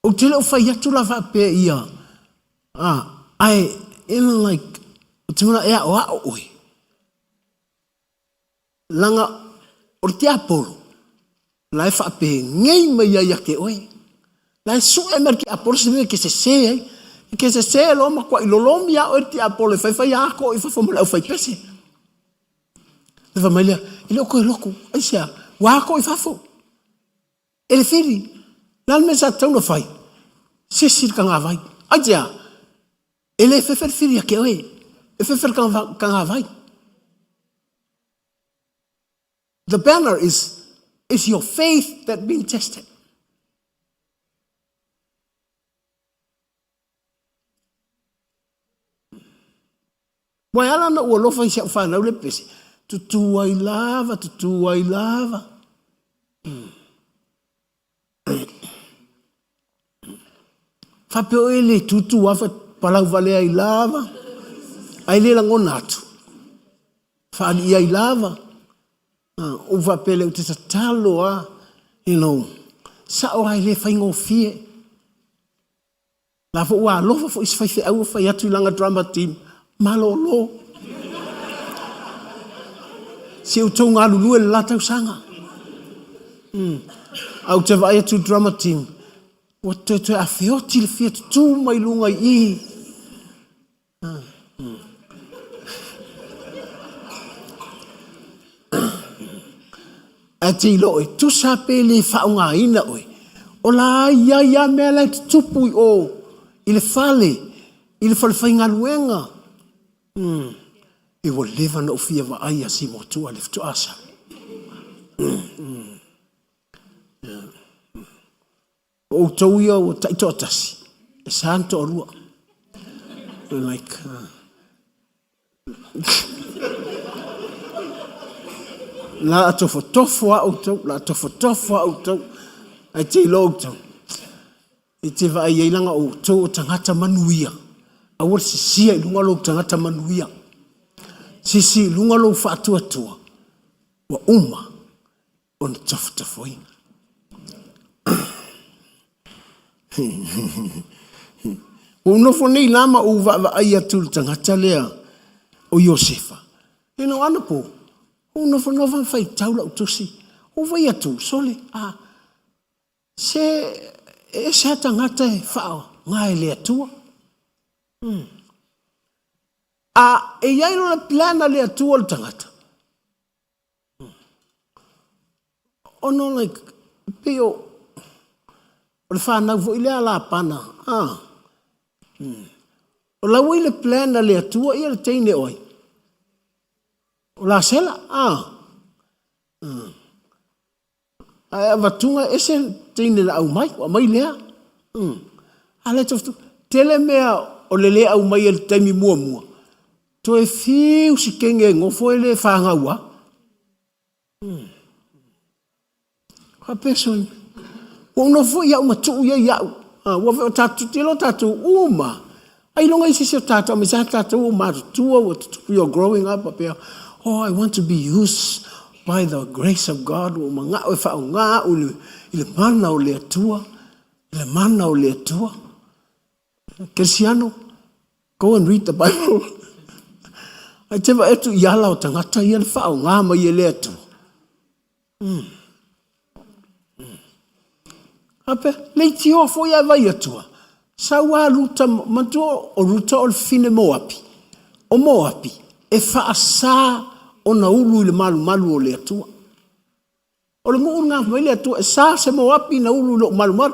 Ou te le o fai atu la faapea ia, ae, you know like, ou te manao e aoao oe. Leaga o le tiapolo, la e faapegei mai ai ia te oe. La e sue mai le tiapolo se mea e te sese ai. E te sese loa matuai lolomi lava oe e le tiapolo e faifai lava atu i fafo ma le aufaipese. Ona fai mai lea, e le o toe lotu, aisea? Ua ato i fafo. E le Fili, o le a le mea sa tatau ona fai? Sisi le tagavai. Aisea? E le fefe le Fili ia te oe, e fefe le tagavai. The banner is, is your faith that been tested. Ua e ala ona ou alofa i si au fanau le pese, tutū ai lava, tutū ai lava. Faapea oe e le tūtū lava, palau vale ai lava. Ae le lagona atu, faalii ai lava. Ou faapea lea, ou te tatalo lava, you know, sao lava e le faigofie. La foi ua alofa foi si faifeau ua fai atu i lana drama team, malolo. Se outou galulue le la tausaga. Ae ou te vaai atu i le drama team, ua toe afeoti le fia tutū mai luga i i. Ae te iloa oe, tusa pe le faaaogaina oe, o la e i ai lava mea la e tutupu i o i le fale, i le falefaigaluega. E ua leva ona ou fia vaai ia Simotua i le faatoa sau. O outou ia ua taitoatasi, e sa ona toalua. Like, la a tofotofo lava outou, la a tofotofo lava outou, ae te iloa outou, e te vaai ai leaga o outou o tagata manuia. Aua le sisia i luga lou tagata manuia. Sisi i luga lou faatuatua, ua uma ona tofotofoina. Ua ou nofo nei la ma ou vaavaai atu i le tagata lea o Iosefa. You know, anapo, ua ou nofonofo ma faitau lau tusi, ua ou vaai atu, sole, a, se e ese lava tagata e faaaoga e le Atua. A e i ai lona plan a le Atua i le tagata, Ona like, pei o, o le fanau foi lea a Lapana, a. O la ua i le plan a le Atua ia le teine o ai? O Lasela, a. Ae avatuga e ese le teine na aumai, ua aumai lea. A lea e tele mea o le le aumaia i le taimi muamua, toe fiu si kenge e gofo e le fanau lava. Faapea sole, ua ou nofo foi au ma tuu ia ia'u. Ua o tatou tilotilo tatou uma ailoga i se isi o tatou aemaise lava tatou ua matutua ua tutupu, you are growing up faapea, oh I want to be used by the grace of God, ua ou manao e faaaoga au i le mana o le Atua, i le mana o le Atua. Kerisiano, go and read the Bible. Ae te vaai atu i ala o tagata ia na faaaoga mai e le Atua. Faapea, leitioa foi ae vai atua. Sau a Ruta, manatua o Ruta o le fafine Moapi. O Moapi, e faasa ona ulu i le malumalu o le Atua. O le nuu lena fai mai le Atua, e sa se Moapi na ulu i lou malumalu.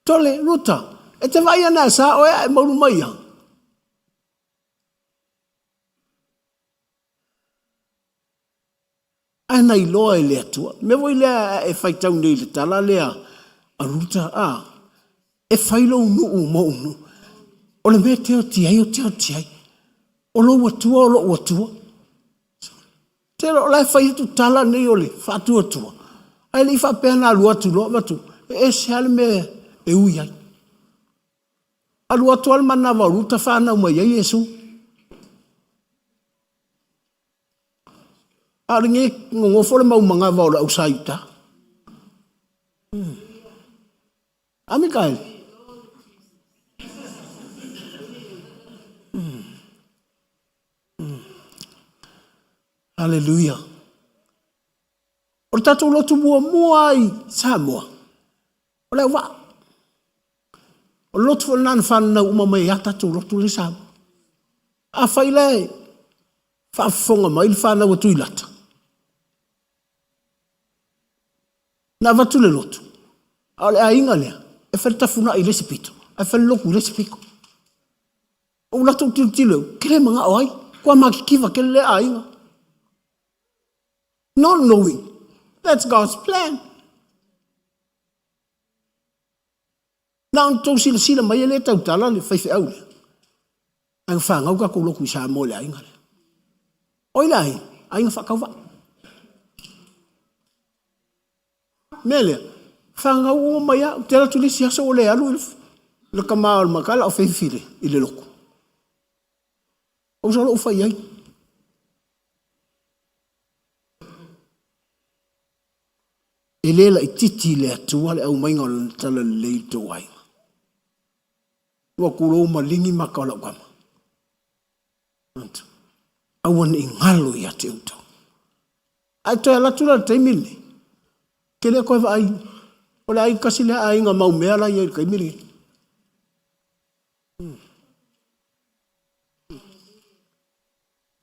Tole, Ruta, e te vaai ana e sa oe ae maulu mai ia. Ae na iloa e le Atua. Mea foi lea e faitau nei i le tala lea a Ruta, a, e fai lou nuu mo ou nuu. O le mea e te oti ai, ou te oti ai. O lou Atua o lou Atua. Tele o la e fai atu tala nei o le faatuatua, ae le i faapea na alu atu loa avatu, e ese lava le mea e ui ai. Alu atu lava le manava o Ruta fanau mai ai Iesu. A o lenei nonofo le mau manava o le au sa i uta. A Mikaele? Aleluia. O le tatou lotu muamua i Samoa, o le auvaa. O le lotu foi lena na fananau uma mai ai a tatou lotu lea i Samoa. Afai la e faafofoga mai le fanau a Tuilata, na avatu le lotu, a o le aiga lea, e fai le tafunai i le isi pito, ae fai le lotu i le isi pito. Ou latou tilotilo, ke le manao ai, kua makikiva kele lea aiga. Not knowing that's God's plan. Na ona tou silasila mai e le tautala le faifeau lea. Ae na fanau tatou lotu i Samoa i le aiga lea. O ai le aiga? Aiga faatauvaa. Mea lea, fanau uma mai au, te alu atu le isi aso ua le alu i le tama o le makala o Feifi i le lotu. Ou sa lou fai ai. E le laititi i le Atua le aumaiga o Lana talalelei i le tou aiga. Ua kulou maligi maka o lau kama. Aua ne i galo ia te outou. Ae toe alu atu la i le taimi lenei, ke le koe vaai, o le aiga kasi lea aiga mau mea la ia i le taimi lenei.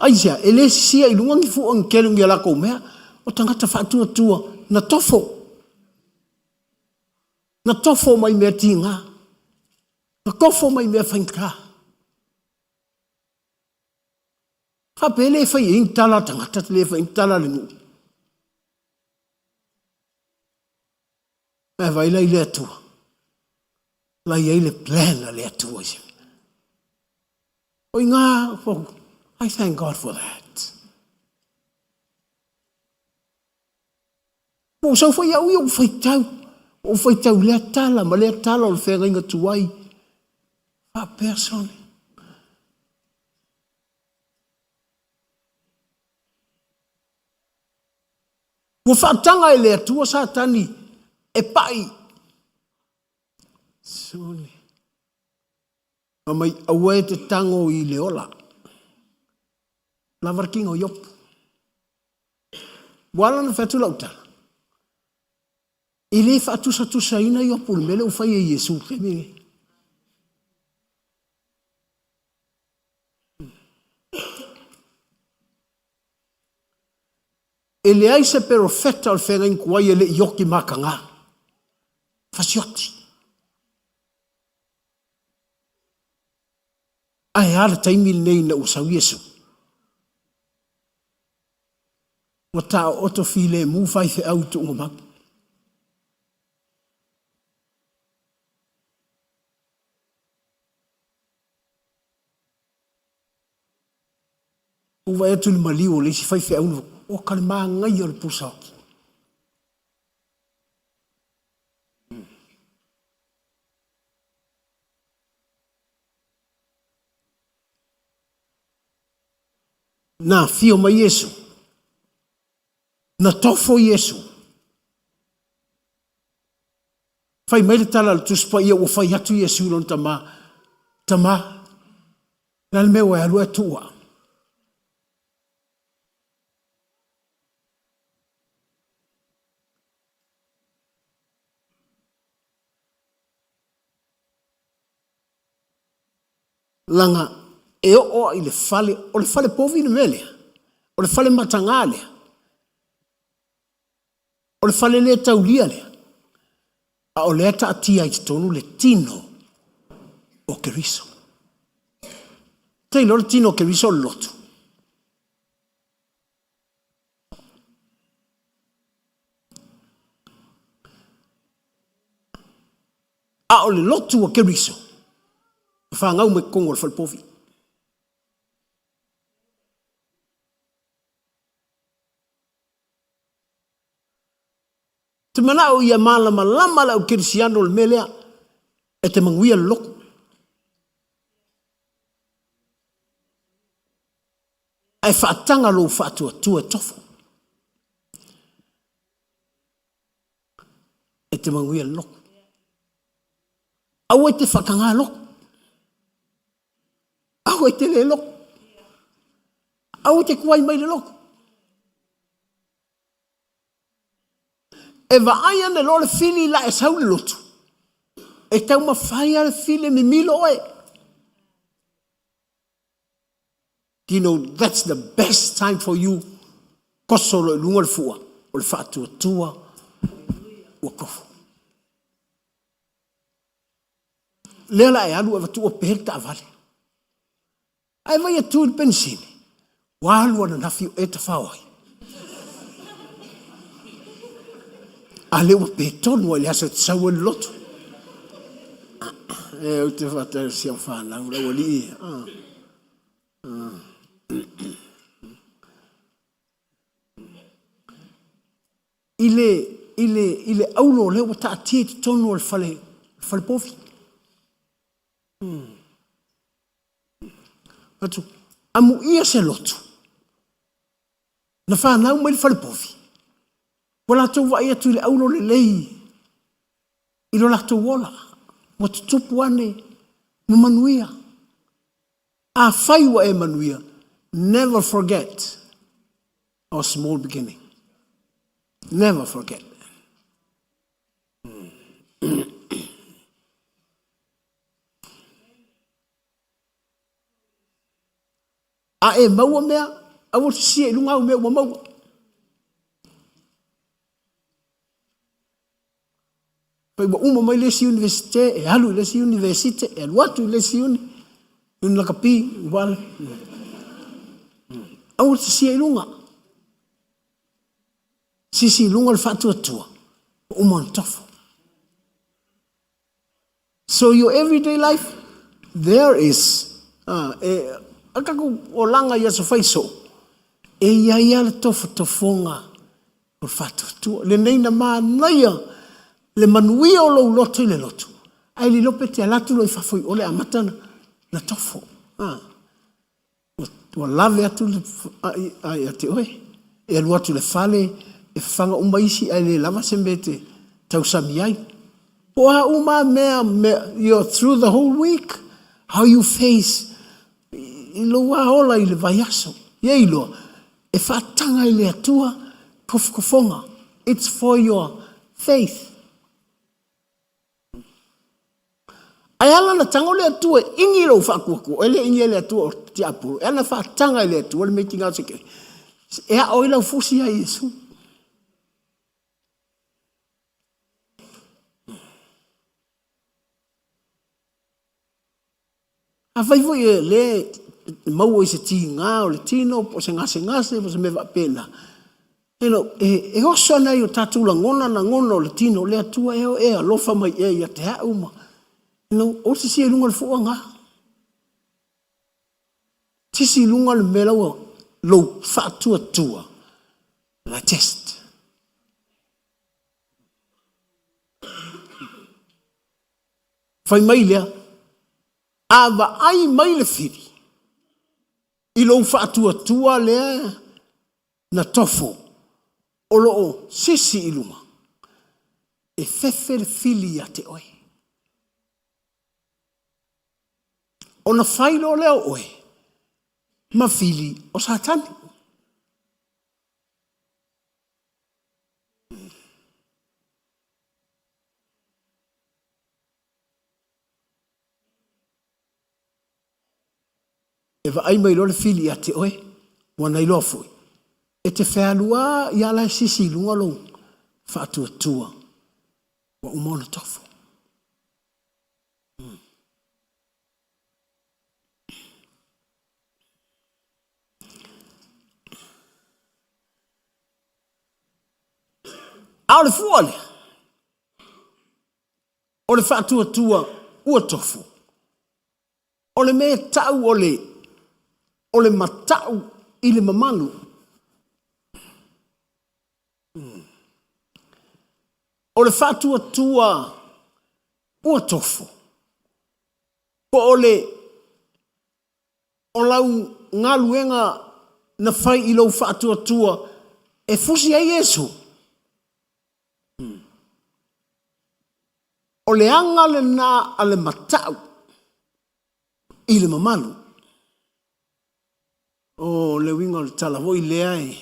Aisea? E le sisia i luga ni fua ni kelu ni a latou mea. O tagata faatuatua na tofo. Na tofo mai mea tiga. Na tofo mai mea faigata. Faapea le fai ai ni tala a tagata, le fai ai ni tala a le nuu. Ae vaai la i le Atua. La i ai le plan a le Atua i se mea. O i ngā, I thank God for that. Ua ou sau foi au ia ua faitau, ua ou faitau lea tala ma lea tala o le feagaiga tuai. Faapea sole. Ua faataga e le Atua Satani e pai. Sole. Fai mai, aua e te tango i le ola. Lava le tino o Iopu. Ua ala ona fai atu lau tala, e le faatusatusaina Iopu i le mea lea ua fai e Iesu i le taimi lenei. E leai se perofeta o le feagaiga tuai e le i oti mataga. Fasioti. Ae a le taimi lenei ina ua sau Iesu? Ua taooto filemu faifeau i tuugamau. Ua vaai atu i le maliu o le isi faifeau na oka le manaia o le pusaoki. Na afio mai Iesu, na tofo Iesu. Fai mai le tala a le Tusi Paia ua fai atu Iesu i lona tama, Tama, le a le mea ua e alu ae tuu au? Leaga e oo lava i le fale, o le fale povi le mea lea, o le fale mataga lea, o le fale le taulia lea, a o lea e taatia ai i totonu le tino o Keriso. Te iloa le tino o Keriso o le lotu. A o le lotu a Keriso, na fanau mai totonu o le falepovi. Te manao ia malamalama le au kerisiano le mea lea e te manuia le lotu. Ae faataga lou faatuatua e tofo. E te manuia le lotu. Aua e te faataga lotu. Aua e te le lotu. Aua e te tuai mai le lotu. E vaai ane loa le fili la e sau le lotu. E taumafai lava le fili e mimilo oe. Do you know that's the best time for you? Koso loa i luga le fua o le faatuatua ua tofo. Lea la e alu avatu ua pe le taavale. Ae vai atu i le penisini, ua alu ananafi o e tafao ai. A lea ua pe tonu ai le aso e te sau ai le lotu. E, ou te faatali si au whanau, lau alii. Ah. Ah. I le, i le, i le aulo lea ua taatia i totonu o le fale, fale povi. Atu, Amuia se lotu na fanau mai le falepovi, ua latou vaai atu i le aulo lelei i lo latou ola, ua tutupu ane ma manuia. Afai ua e manuia, never forget our small beginning. Never forget. A e maua mea, aua te sia i luga au mea ua maua. Pai ua uma mai le isi universite, e alu i le isi universite, e alu atu i le isi uni, uni lakapi, ua ala. Aua te sia i luga. Sisi i luga le faatuatua, ua uma ona tofo. So your everyday life, there is, uh, e, a tatou olaga i aso faiso, e i ai lava le tofotofoga o le faatuatua. Lenei na manaia le manuia o lou loto i le lotu, ae le iloa pe te alu atu loa i fafo i o le amata na tofo. Ah. Ua lave atu le a ia te oe. E alu atu i le fale, e fafaga uma isi ae le lava se mea e te tausami ai. Po o a uma mea, mea, you're through the whole week, how you face i lou a ola i le vaiaso. Ia iloa, e faataga e le Atua tofotofoga. It's for your faith. Ae ala na tago le Atua e igi lou faatuatua, e le igi e le Atua o tiapolo, e ala na faataga e le Atua le meitinga o se kei, e ao ai lau fusi ia Iesu. Afai foi e le maua i se tiga o le tino po o se gasegase po o se mea faapena, you know, e, e oso ana i o tatou lagona lagona o le tino, le Atua ea o e alofa mai ea ia te au ma, you know, o se sia i luga o le fua ngā. Sisi i luga le mea laua lou faatuatua, la test. Fai mai lea, A vaai mai le fili i lou faatuatua lea na tofo o lo o sisi i luga, e fefe le fili ia te oe. Ona fai loa lea o oe ma fili o Satani. E vaai mai loa le fili ia te oe, ua na iloa foi, e te fealu lava ia la e sisi i luga lou faatuatua, ua uma ona tofo. A o le fua lea, O le faatuatua ua tofu. O le mea e tau o le, o le matau i le mamalu. O le faatuatua ua tofu. Po o le, o lau galuega na fai i lou faatuatua e fusi ai Iesu. O le aga lena a le matau i le mamalu. O le uiga o le tala foi lea e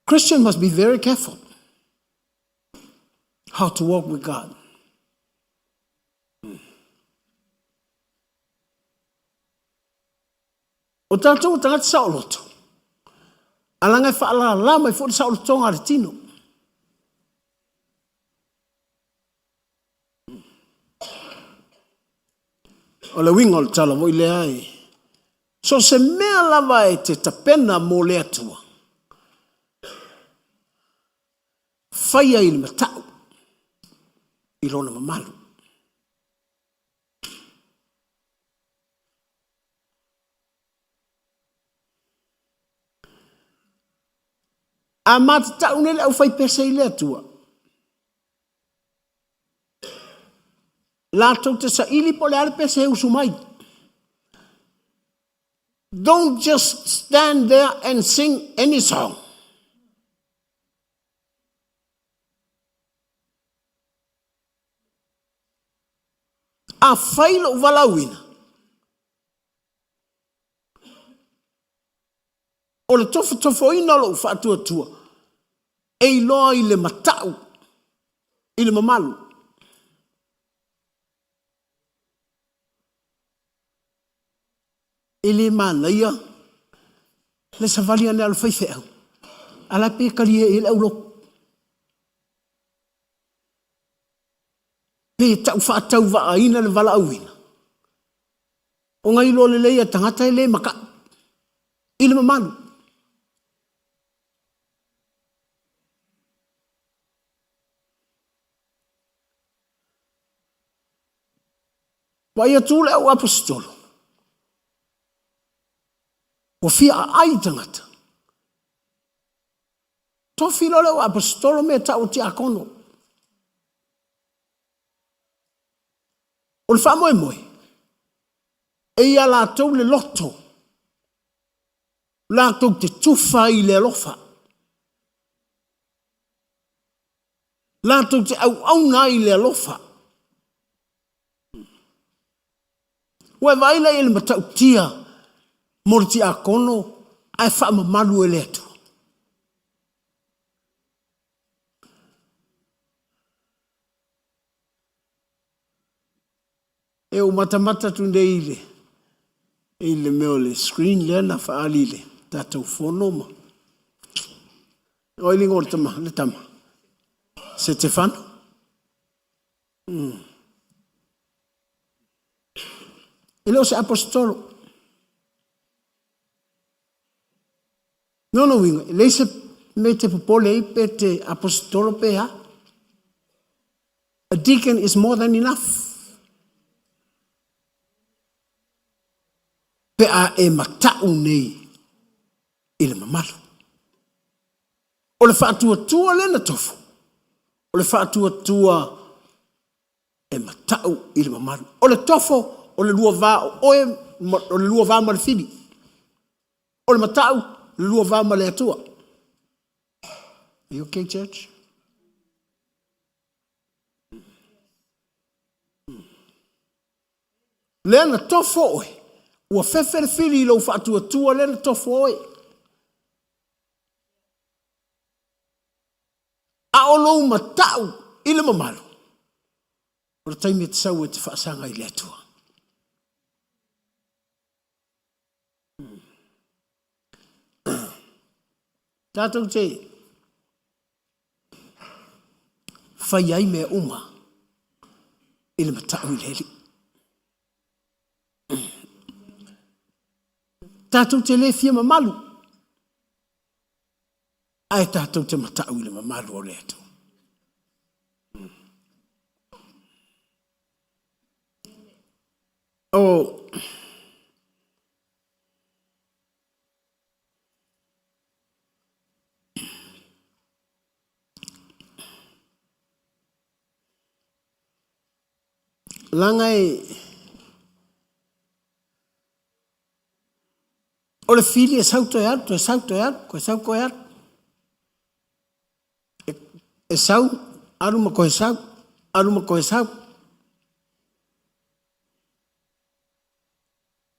Christian must be very careful how to walk with God. O tatou o tagata saoloto, a laga e faalala mai foi le saolotoga a le tino. O le uiga o le tala foi lea e, so se mea lava e te tapena mo le Atua, faia i le matau i lona mamalu. A matatau nei le aufaipese i le Atua, latou te saili po o le a le pese e usu mai. Don't just stand there and sing any song. Afai lou valaauina, o le tofotofoina o lou faatuatua, e iloa i le matau, i le mamalu. E le manaia le savali ane a le faifeau, a la pe talie i ai le aulotu. Pe tau faatauvaaina le valaauina, ona iloa lelei e tagata e le mata'u i le mamalu. Vaai atu le au aposetolo, ua fia aai i tagata. Tofi loa le au aposetolo me tau o tiakono. O le faamoemoe, e ia latou le loto, latou te tufa i le alofa. Latou te auauna ai i le alofa. Ua e vaai la i le matautia mo le tiakono ae faamamalu e le Atua. E ou matamata atu nei i le, i le mea o le screen lea na faaali i le tatou fono ma O ai le igoa o le tama, le tama? Setefano. E le o se aposetolo. Lona uiga, e leai se mea e te popole ai pe te aposetolo pe a. A deacon is more than enough. Pe a e mata'u nei i le mamalu. O le faatuatua lea na tofu, o le faatuatua e mata'u i le mamalu. O le tofo, o le lua va o oe, o le lua va ma le fili. O le mata'u, le lua va ma le Atua. Are you okay, church? Lea na tofo oe, ua fefe le fili i lou faatuatua lea na tofo oe. A o lou mata'u i le mamalu, o le taimi e te sau e te faasaga i le Atua. Tatou te fai ai mea uma i le mata'u i le Alii. Tatou te le fia mamalu, ae tatou te mata'u i le mamalu o le Atua. O Leaga e o le fili e sau toe alu, toe sau toe alu, toe sau toe alu. E sau, alu ma toe sau, alu ma toe sau.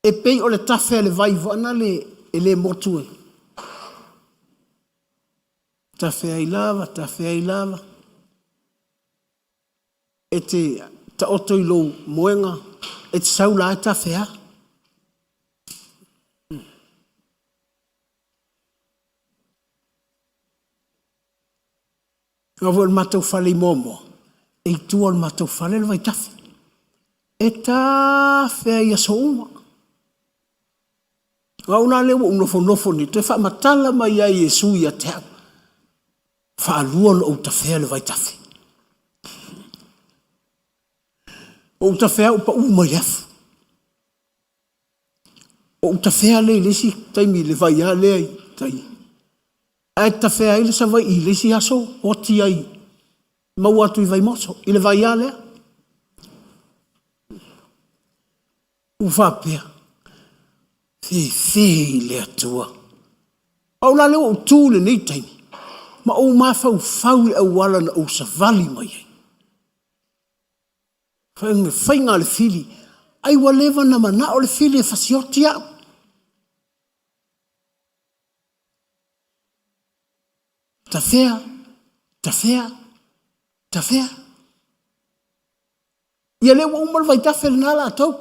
E pei o le tafe a le vai foana le e le motu e. Tafe ai lava, tafe ai lava. E te taoto i lou moega, e te sau la e tafe a. Aua foi o le matou fale i Moamoa, e i tua o le matou fale le vaitafe. E tafea i aso uma. O au la lea ua ou nofonofo nei, toe faamatala mai ai Iesu ia te au, faalua ona ou tafea le vaitafe. Ua ou tafea ua pau mai le afu. Ua ou tafea lea i le isi taimi i le vai lava lea i tai. Ae tafea ai le Savaii i le isi aso, oti ai, maua atu i Vaimoso, i le vai lava lea. Ua faapea, Fefe i le Atua. Au la lea ua ou tu i lenei taimi, ma ou mafaufau i le auala na ou savali mai ai. Fai mai, faiga a le fili, ai ua leva na manao le fili e fasioti au. Tafea, tafea, tafea. Ia lea ua uma le vaitafe lena latou.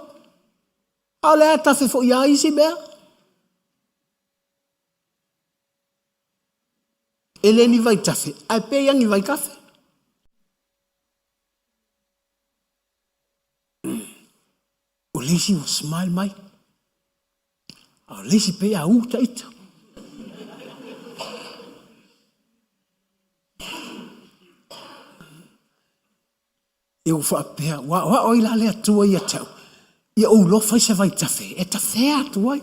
A o le a tafe foi a isi mea. E le ni vaitafe, ae pei a ni vaitafe. O le isi ua smile mai, a o le isi pei a u taita. Ia ua faapea, ua aoao ai la le Atua ia te au, ia ou iloa fai se vaitafe e tafea atu ai.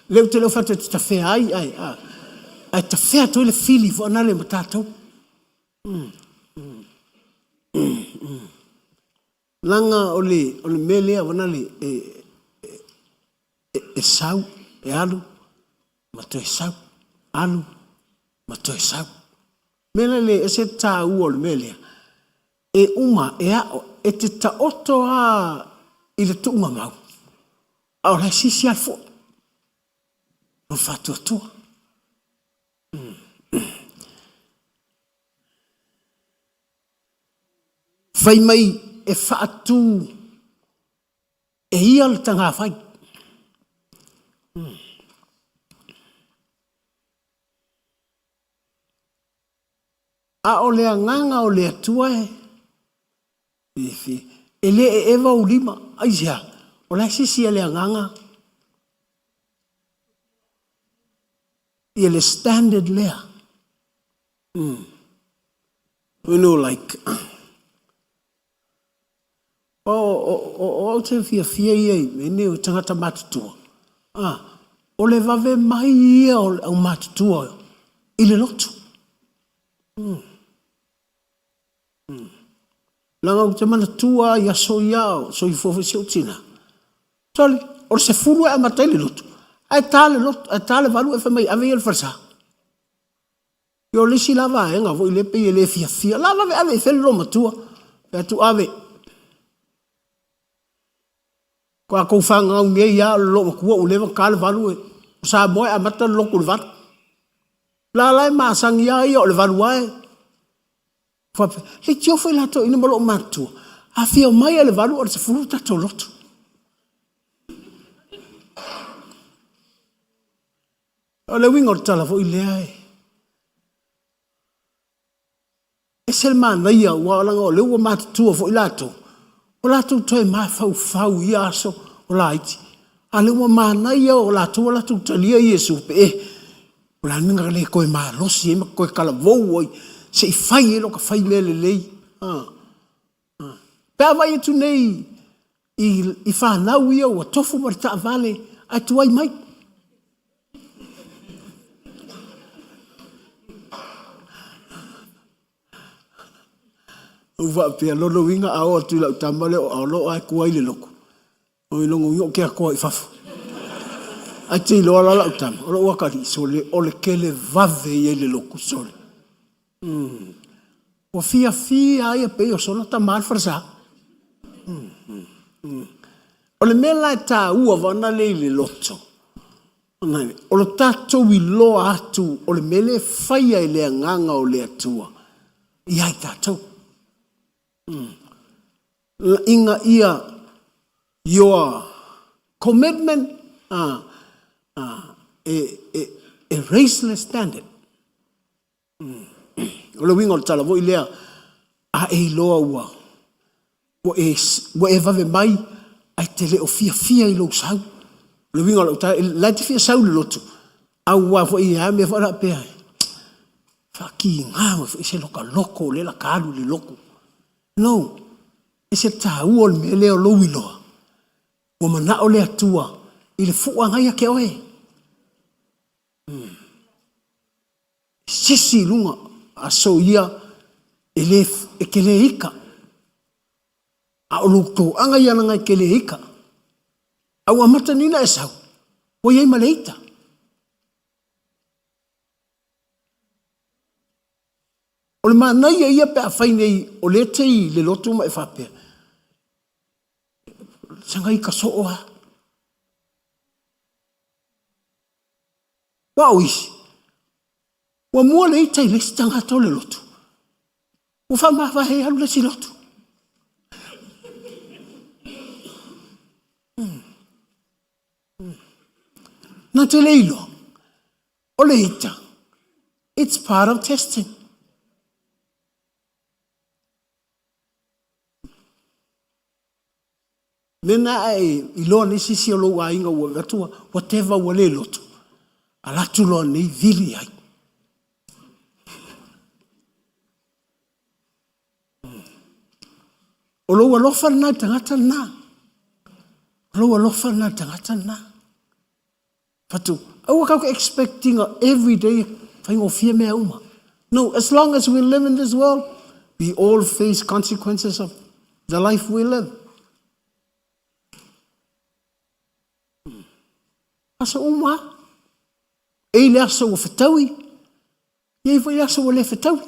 Lea ou te le o fai atu e te tafea ai, ae, a, ae tafea atu ai le fili foi nale ma tatou. Leaga o le, o le mea lea foi nale e, e, e, e sau, e alu, ma toe sau, alu, ma toe sau. Mea lea le ese le taua o le mea lea, e uma, e ao, e te taoto lava i le tuugamau, a o la e sisi lava le fua, o le faatuatua. Fai mai e faatu e ia le tagafai. A o le agaga o le Atua e e le eeva ou lima. Aisea? O la e sisi e le agaga ia le standard lea. You know like o o o au te fiafia ia i mea nei o tagata matutua. Ah, o le vave mai ia o le aumatutua i le lotu. Leaga ou te manatua lava i aso ia a o soifua foi si ou tina. Sole, o le 10 e amata ai le lotu, ae ta le lotu, ae ta le 8 e fai mai ave ia i le falesa. Ia o le isi la vaega foi lea pei e le fiafia, la vave ave i fea le loomatua? Fai atu ave. Faatoa tou fanau nei lava o le loomatua ua leva ona ta le 8 e, o Samoa e amata le lotu i le 8. La la e masani lava ia o le 8 lava e faapea, leitio foi la toeaina ma loomatua, a fia omai lava i le 8 o le 10 le tatou lotu. O le uiga o le tala foi lea e ese le manaia aua leaga o lea ua matutua foi latou, ua latou toe mafaufau i ia aso o laiti, a o lea ua manaia o latou ua latou talia Iesu pe e, o le a le mea na le toe malosi ai ma toe talavou ai se i fai ai lota fai mea lelei. Pe a vaai atu nei i fanau ia ua tofu ma le taavale ae tuai mai. Ou faapea, lona uiga a oo atu i lau tama lea o lo o lava e tuai le lotu, o lona uiga ou te atoa i fafo. Ae te iloa la lau tama, o lou atalii, sole, o le televave ia i le lotu, sole. Ua fiafia lava ia pei o sona tama le falesa. O le mea la e taua vaana le i le loto, o lo tatou iloa atu o le mea lea e faia e le Agaga o le Atua ia i tatou. Ina ia your commitment e raise le standard. O le uiga o le tala foi lea, a e iloa ua, ua e, ua e vave mai ae te le o fiafia i lou sau. O le uiga o lau tala, la e te fia sau i le lotu, aua foi e a mea foi la pea, faatiga mai foi se loka loko o lea la ka alu i le lotu. No, e se taua o le mea lea o lou iloa, ua manao le Atua i le fua agai ia te oe. Sisi i luga, aso ia e le, e te le ika. A o lou toaga ia leaga e te le ika. A ua amata nei ona e sau, ua i ai ma le ita. O le manaia ia pe a fai nei o lea te i le lotu ma e faapea, saga ika soo lava. Aua o isi, ua mua le ita i le isi tagata o le lotu, ua faamavae e alu le isi lotu. Na te le iloa, o le ita, it's part of testing. Mea na e iloa nei se isi o lou aiga ua avatu whatever ua le lotu, ala atu loa nei vili ai. O lou alofa lena i le tagata lena. O lou alofa lena i le tagata lena. Fatu, aua kau ke expectinga every day faigofie mea uma. No, as long as we live in this world, we all face consequences of the life we live. Aso uma, e i le aso ua fetaui, e i foi le aso ua le fetaui.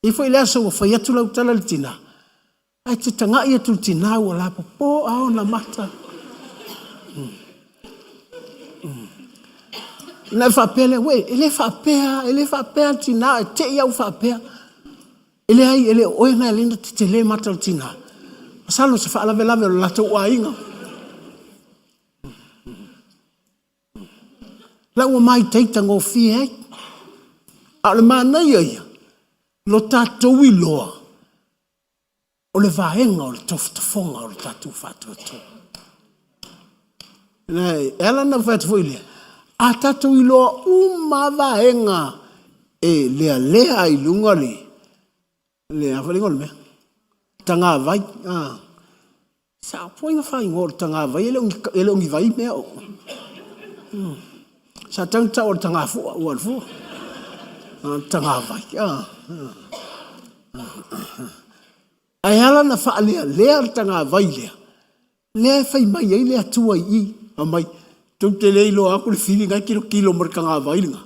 E i ai foi le aso ua fai atu lau tala i le tina, ae te tagai atu i le tina ua lapopo a ona mata. Ona e faapea lea, uei, e le faapea, e le faapea le tina, e te i au faapea. E leai, e le o oe na e ala ai ona tetele mata o le tina. Masalo o se faalavelave o le latou aiga. La ua maitaita gofie ai. A o le manaia ia, lo tatou iloa, o le vaega o le tofotofoga o le tatou faatuatua. E ala ona fai atu foi lea, a tatou iloa uma vaega e lealea ai i luga le, le a foi le igoa o le mea, tagavai, a. Sa po ai na faaigoa o le tagavai, e le o ni vai mea o. Sa tatau ona tau o le tagafua, ua alu fua. O le tagavai, a. Ae ala ona faalealea le tagavai lea, lea e fai mai ai le Atua i i, fai mai, tou te le iloa atu le fili na e tilotilo mai le tagavai lena.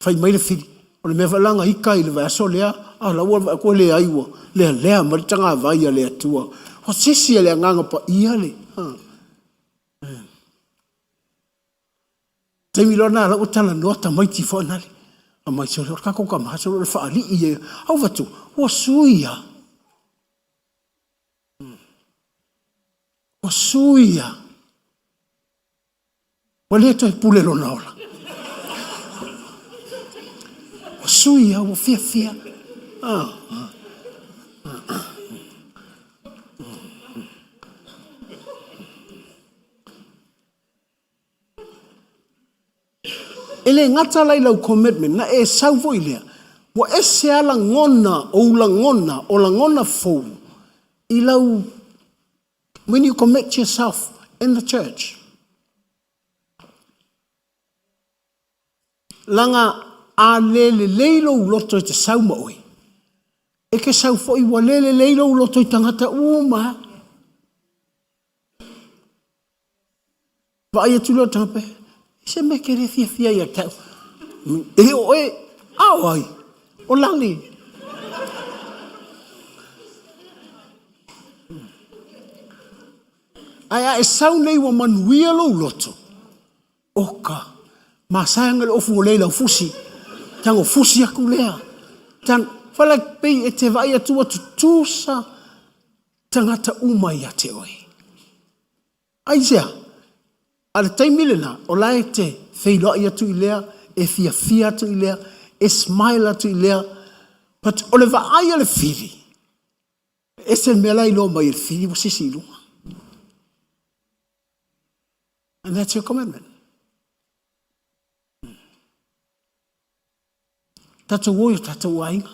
Fai mai le fili, o le mea foi la na ita ai i le vaiaso lea, a o la ua vaai atu e leai ua lealea mai le tagavai a le Atua. O se isi a le Agaga Paia le... taimi loa lena o la ua talanoa tamaiti foi nale. Aumai sole o le tatou tama sole o le faalii e. Au fatu, ua sui lava. Ua sui lava. Ua le toe pule lona ola. Ua sui lava, ua fiafia. Ah, ah, ah. E le gata la i lau commitment, na e sau foi lea, ua ese lava lagona, ou lagona, o lagona fou i lau When you commit yourself in the church, Langa a le lelei lou loto e te sau ma oe, e ke sau foi ua le lelei lou loto i tagata uma. Vaai atu lea o le tagata, i se mea e te le fiafia ia te au. E le o oe, a o ai? O Lale. Ae a e sau nei ua manuia lou loto, oka, masae le ofu o lea i lau fusi, tago fusi atu lea. Tan, whala pei e te vaai atu ua tutusa tagata uma ia te oe. Aisea? A le taimi lena, o la e te feiloai atu i lea, e fiafia atu i lea, e smile atu i lea, but o le vaai a le fili, e ese le mea la e iloa mai e le fili ua sisi i luga. And that's your commitment. Tatou o i o tatou aiga.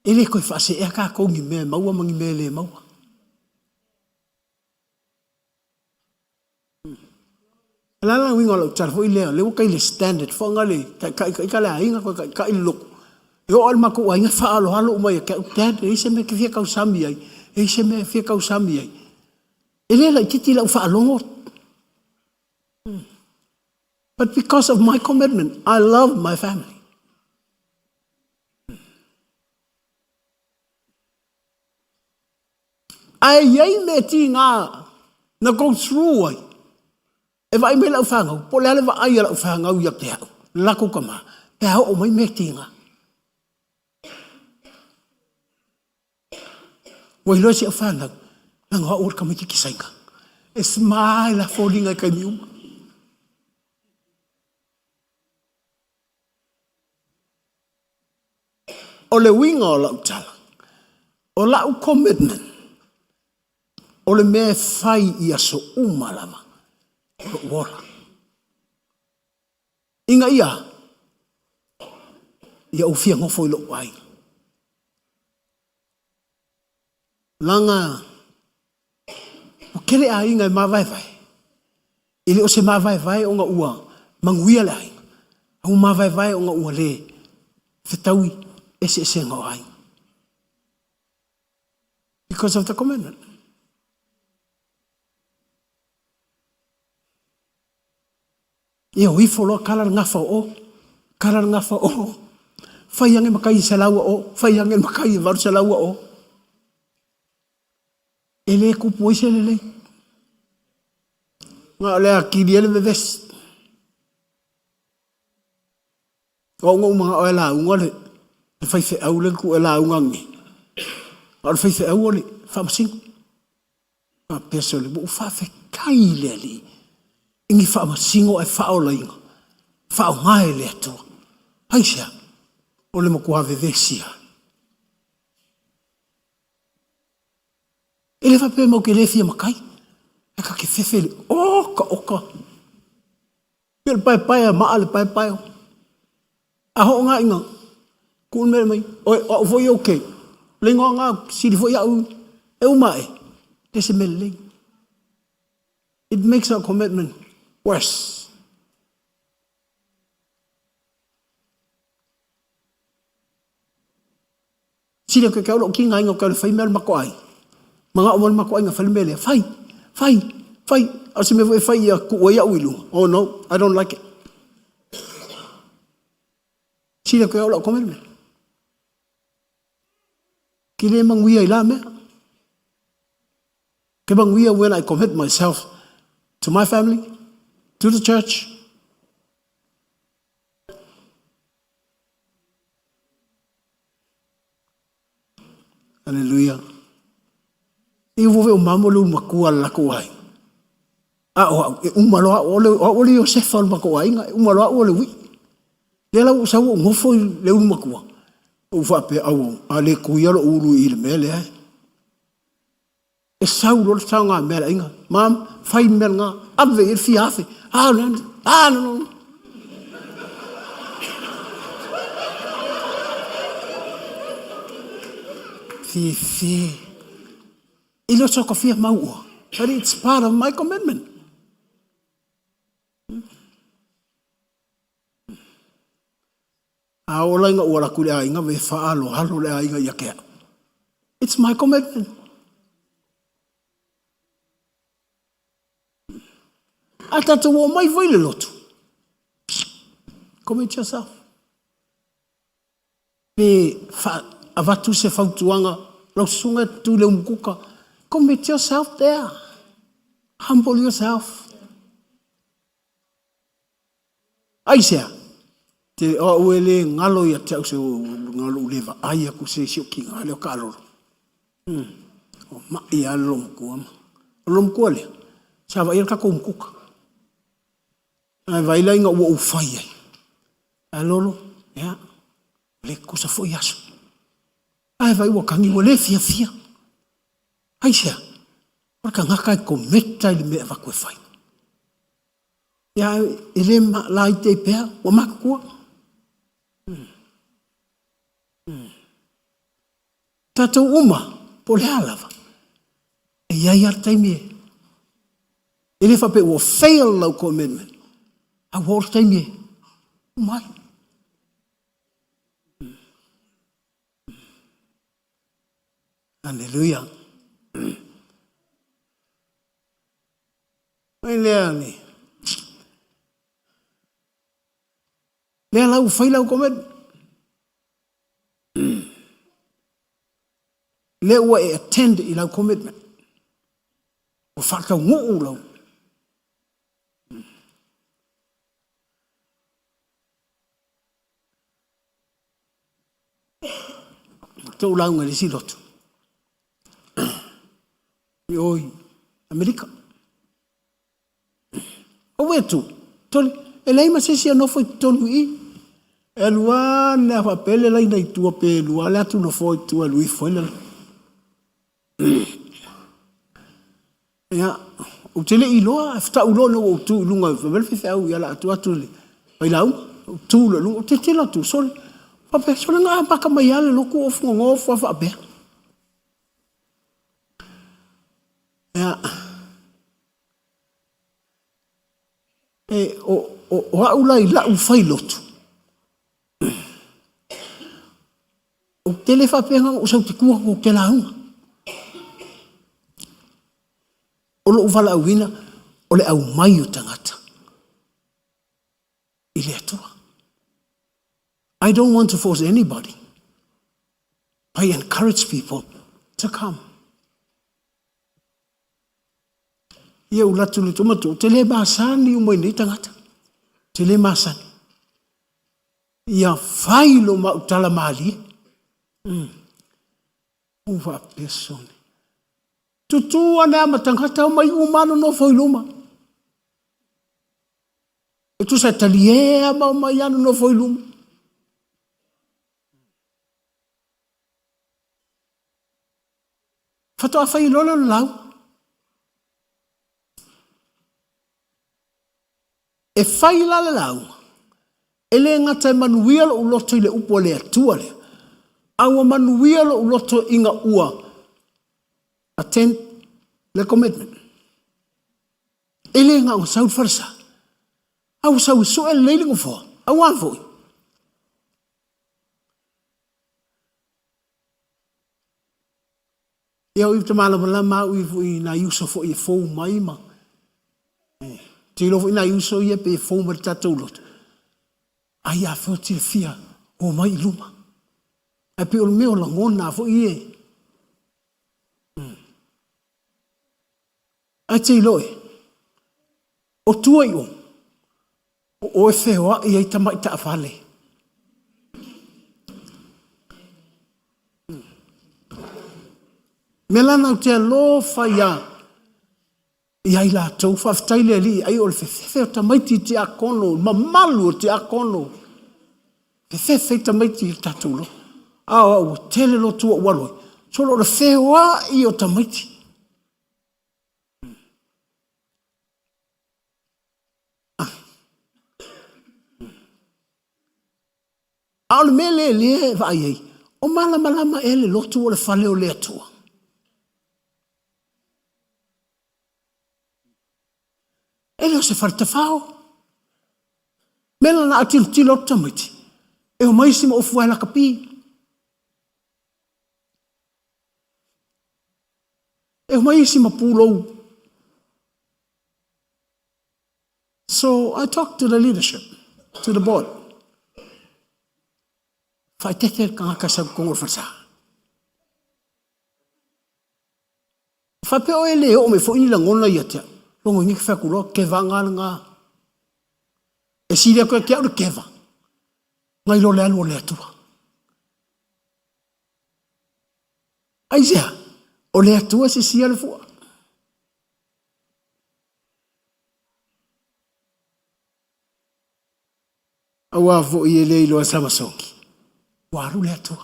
E le toe faaseea tatou ni mea e maua ma ni mea e le maua. O le a la uiga o lau tala foi lea, o lea ua tai le standard foi na le taitai ita le aiga, toe taitai le lotu. E oo lava i le matou aiga e faaaloalo uma ia te au, Dad, e i ai se mea e te fia tausami ai? E i ai se mea e fia tausami ai? E le laitiiti lau faalogo, but because of my commitment, I love my family. Ae i ai mea tiga na go through ai, e vaai mai lau fanau, po o le a le vaai a lau fanau ia te au, le latou tama, pe a oo mai mea tiga. Ua iloa e si au fanau, leaga o au o le tamaititi Saina. E smile a foliga i taimi uma. O le uiga o lau tala, o lau commitment, o le mea e fai i aso uma lava o lou ola. Ina ia, ia ou fia nofo i lou aiga. Leaga ua tele aiga e mavaevae, e le o se mavaevae ona ua manuia le aiga, a ua mavaevae ona ua le fetaui eseesega o aiga. Because of the commitment. Ia o ifo loa kala le gafa o o, kala le gafa o o, fai ane matai e selaua o, fai ane matai e 800 o. E le tupu ai se lelei. Na o le atili ai le vevesi. O au na ou manao e lauga le faifeau lea na tuu e lauga nei. A o le faifeau o le faamasino. Faapea sole, ua ou faafetai i le Alii i ni faamasino ae faaolaina, faaaoga e le Atua. Aisea? O le matua vevesi lava. E le faapea matou te le fia matai, ae ta te fefe i le oka oka. Pei o le paepae a maa le paepae o. A hoo ngā inga, ku le mea mai, oe, o au foi ou te, le ingoa ngā sili foi au, e uma e, le se mea lelei. It makes our commitment worse. Sili atu ia te au lou tigaina o te alu e fai mea a le matou aiga. Manao mai le matou aiga e fai le mea lea, fai, fai, fai. A o se mea foi e fai ia tuu ai au i luga, oh no, I don't like it. Sili atu ia au lau commitment. Ke le manuia i la mea. Ke manuia when I commit myself to my family, to the church. Aleluia. I ua o mamo le matua le latou aiga. A o au, e uma loa au, o au o le Iosefa o le matou aiga, e uma loa au o le ui'i. Lea la ua ou sau ua ou nofo i le ulu matua, ou faapea, auau, a le tuia lou ulu i le mea lea, E sau loa le saogamea a le aiga, Mom, fai le mea lena, ave i ai le fia afe. Ah, no, ah, no, no. Fefe. E le o se fia mau oa, but it's part of my commitment. A oo la ina ua alu atu i le aiga, e faaaloalo le aiga ia te au. It's my commitment. A tatou omai foi i le lotu, commit yourself. Pe avatu se fautuaga, lau susuga e tu i le umukuka, commit yourself there. Humble yourself. Aisea? Te o au e le galo ia te au se galo u le vaai aku se isi o kiga lea o kaalolo. O mai a le lomakua ma. O le lomakua lea, sa vaai le tatou mukuka. Ae vaai la ina ua ou fai ai. Ae lolo, ia, le kusa foi aso. Ae vaai ua tagi ua le fiafia. Aisea? O le tagata e kometa i le mea e avatu e fai. Ia, e le laiti ai pea, ua matutua. Tatou uma, po o le a lava, e i ai lava le taimi e, e le faapea ua fail lau commitment, a ua oo le taimi e uma ai. Aleluia. Mai lea ni. Lea la ua fai lau commitment. Lea ua e attend i lau commitment. Ua faataunuu lau. Tou lauga i le isi lotu. I o i Amerika. Aua e tu, tole, e leai ma se isi e nofo i totonu i i. E alu lava le a faapea le laina i tua pe alu lava le atu nofoa i tua e alu ifo ai le Ia, ou te le i iloa, ae faatoa ou iloa ina ua ou tu i luga, fai mai le faifeau, ia o le a atu atu i le failauga. Ou tu loa i luga, ou tilotilo atu, sole, faapea, sole na amata mai lava le lotu o nofo lava faapea. Ia, e, o, o, o au la i lau fai lotu, Ou te le faapea na ou sau te tua ou te lauga. O lou valaauina, o le aumai o tagata i le Atua. I don't want to force anybody. I encourage people to come. Ia u latu le tomato, te le masani uma i nei tagata. Te le masani. Ia fai lo mau tala malie. Ua faapea sone. Tutū ane a ma tagata o mai uma ano nofo i luma. E tusa e talie a ma o mai ano nofo i luma. Faatoa fai loa lea o le lauga. E fai la le lauga, e le gata e manuia lou loto i le upu a le Atua lea, a ua manuia lou loto ina ua attend le commitment. E le na ona sau i le falesa, a ua sau e sue lelei le nofoa, aua foi. Ia ou te malamalama au i foi i nai uso foi e fou mai ma e te iloa foi nai uso ia pei e fou mai le tatou lotu. Ai a feo tilafia o mai i luma. Ae pei o le mea o lagona foi e. Ae te iloa e, o tua i o, O oe feoai ai tamai taavale. Mea lana ou te alofa ia ia i latou, faafetai le Alii, ai o le fefefe o tamaiti i tiakono, mamalu o tiakono, fefefe i tamaiti i le tatou lotu. A o au ua tele lotu ua ou alu ai, solo o le feoai o tamaiti. A o le mea lea lea e vaai ai, o malamalama ea le lotu o le fale o le Atua? E le o se fale tafao. Mea lana a tilotilo atu tamaiti, e omai isi ma ofu ae lakapi. E omai isi ma pulou. So I talk to the leadership, to the board. Faaeteete le tagata sau totonu o le falesa. Faapea oe le oo mai foi ni lagona ia te au. Logo i ke fai atu loa, keva ngā le ngā. E sili atu ia te au le keva. Ngai lo le alu o le Atua. Aisea, o le Atua se sia le fua. Aua foi e le iloa Samasoni, ua alu le Atua.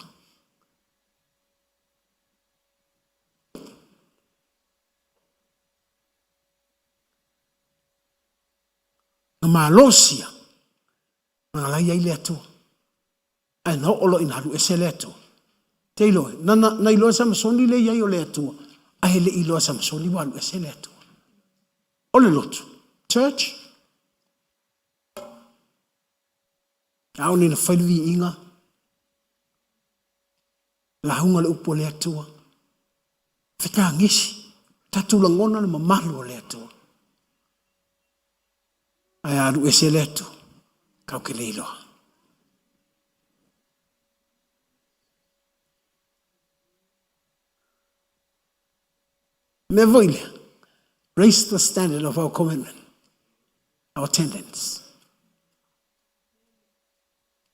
Na malosi ia, na la i ai le Atua. Ae na oo loa ina alu ese le Atua. Te iloa, na, na, na iloa Samasoni le i ai o le Atua, ae le i iloa Samasoni ua alu ese le Atua. O le lotu, church, a o ni na fai le viiga, lauga le upu a le Atua. Fetagisi, tatou lagona le mamalu o le Atua. Ae a alu ese le Atua, tatou te le iloa. Mea foi lea, raise the standard of our commitment, our attendance.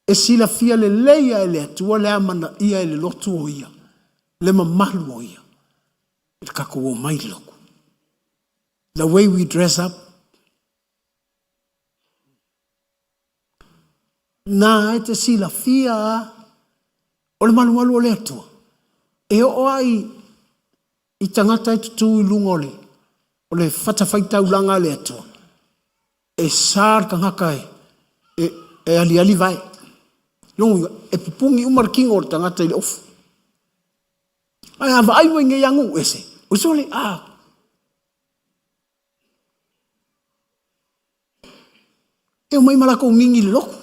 E silafia lelei a e le Atua le amanaia e le lotu o Ia, le mamalu o Ia, i le tatou omai i le lotu. The way we dress up, na e te silafia a o le malumalu o le Atua, e oo a i tagata e tutū i luga o le, o le fatafaitaulaga a le Atua, e sa le tagata e, e, e aliali vae. Lona uiga, e pupuni uma le tino o le tagata i le ofu. Ae a vaai mai nei a nuu ese, oi sole, a, e omai ma latou nini i le lotu.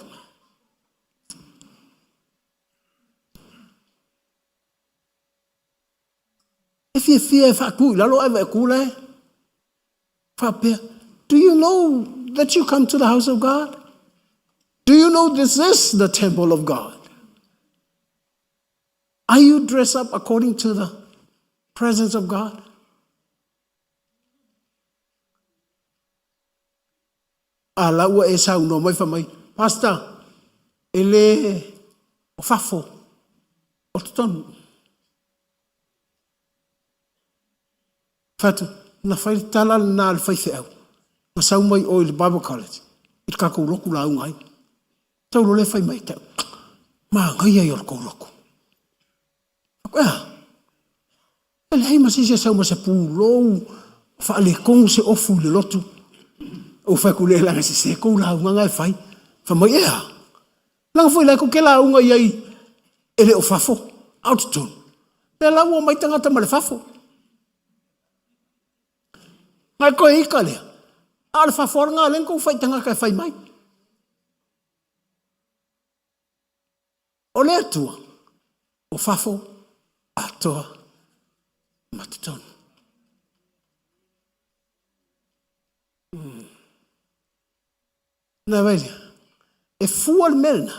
E fiafia e faatu i lalo ae vaai atu la e faapea, Do you know that you come to the house of God? Do you know this is the temple of God? Are you dressed up according to the presence of God? A la ua e saunoa mai fai mai, Pastor, e le o fafo, o totonu. Fai atu, na fai le tala lena a le faifeau, na sau mai o i le Bible College, i le tatou lotu lauga ai. Tau loa lea fai mai ia te au, manaia ia o le tou lotu. Ea, e leai ma se isi e sau ma se pulou, faaletonu se ofu i le lotu. Ou fai atu, le leaga e sese kou lauga na e fai. Fai mai, ea, leaga foi la e tou te lauga i ai e le o fafo, a o totonu. Lea la ua omai tagata ma le fafo. Nai koe ika lea, a o le fafo lava lena lea na tou fai i tagata e fai mai. O le Atua, o fafo atoa ma totonu. Nā wai lea, e fua le mea lena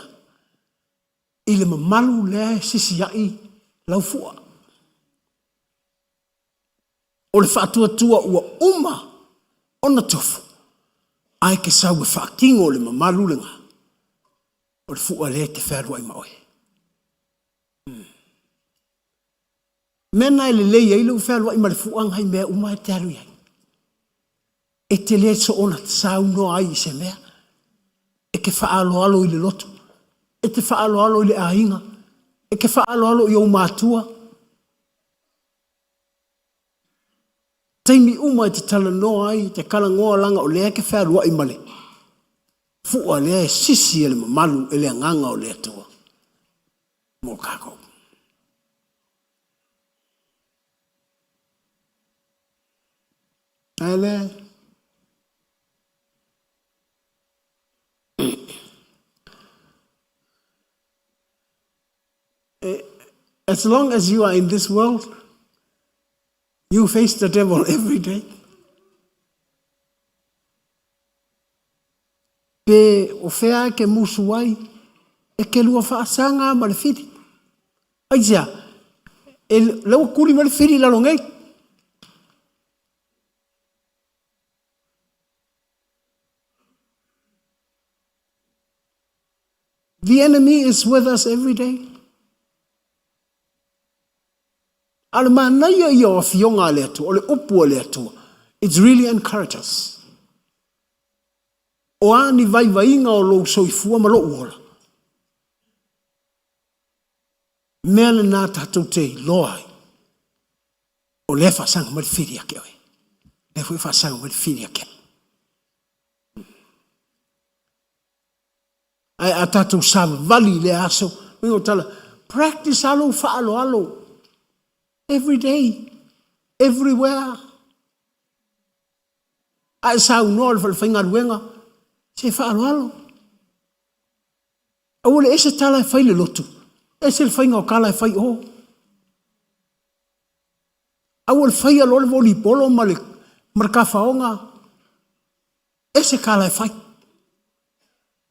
i le mamalu lea e sisiai lau fua. O le faatuatua ua uma ona tofu, ae ke sau e faatino le mamalu lena. O le fua lea e te fealuai ma oe. Mea na e lelei ai lou fealuai ma le fua na i mea uma e te alu i ai. E te le soona saunoa ai i se mea. E te faaaloalo i le lotu. E te faaaloalo i le aiga. E te faaaloalo i ou matua. Taimi uma e te talanoa ai, e te talanoa leaga o lea e te fealuai ma le fua lea e sisi e le mamalu e le Agaga o le Atua mo tatou. Ae lea, as long as you are in this world, You face the devil every day. Pe o fea e ke musu ai, e ke lua faasaga ma le fili. Aisea, e lea ua kuli mai le fili i lalo nei. The enemy is with us every day. A o le manaia ia o Afioga a le Atua, o le upu a le Atua, it's really encourage us. O a ni vaivaiga o lou soifua ma lou ola, mea lena tatou te iloa ai, o lea e faasaga mai le fili ia te oe. O lea foi e faasaga mai le fili ia te au. Ae a tatou savavali i lea aso, uiga o tala, practice a lou faaaloalo every day, everywhere. A e saunoa i le falefaigaluega, se faaaloalo. Aua le ese tala e fai le lotu, ese le faiga o tala e fai o. Aua le faia loa le volleyball ma le ma le tafaoga, ese tala e fai.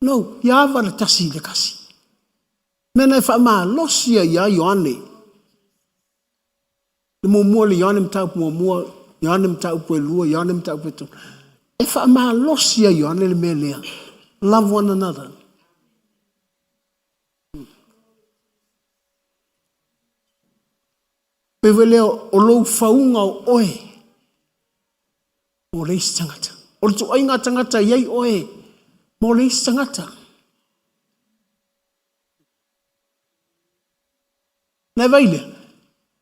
No, ia ava le tasi i le tasi. Mea na e faamalosi ai ia Ioane. Le muamua le Ioane mataupu muamua, Ioane mataupu e lua, Ioane mataupu e tolu. E faamalosi ai Ioane le mea lea. Love one another. Pei foi lea o lou fauga o oe mo le isi tagata. O le tuaiga tagata i ai oe mo le isi tagata. Na vai lea,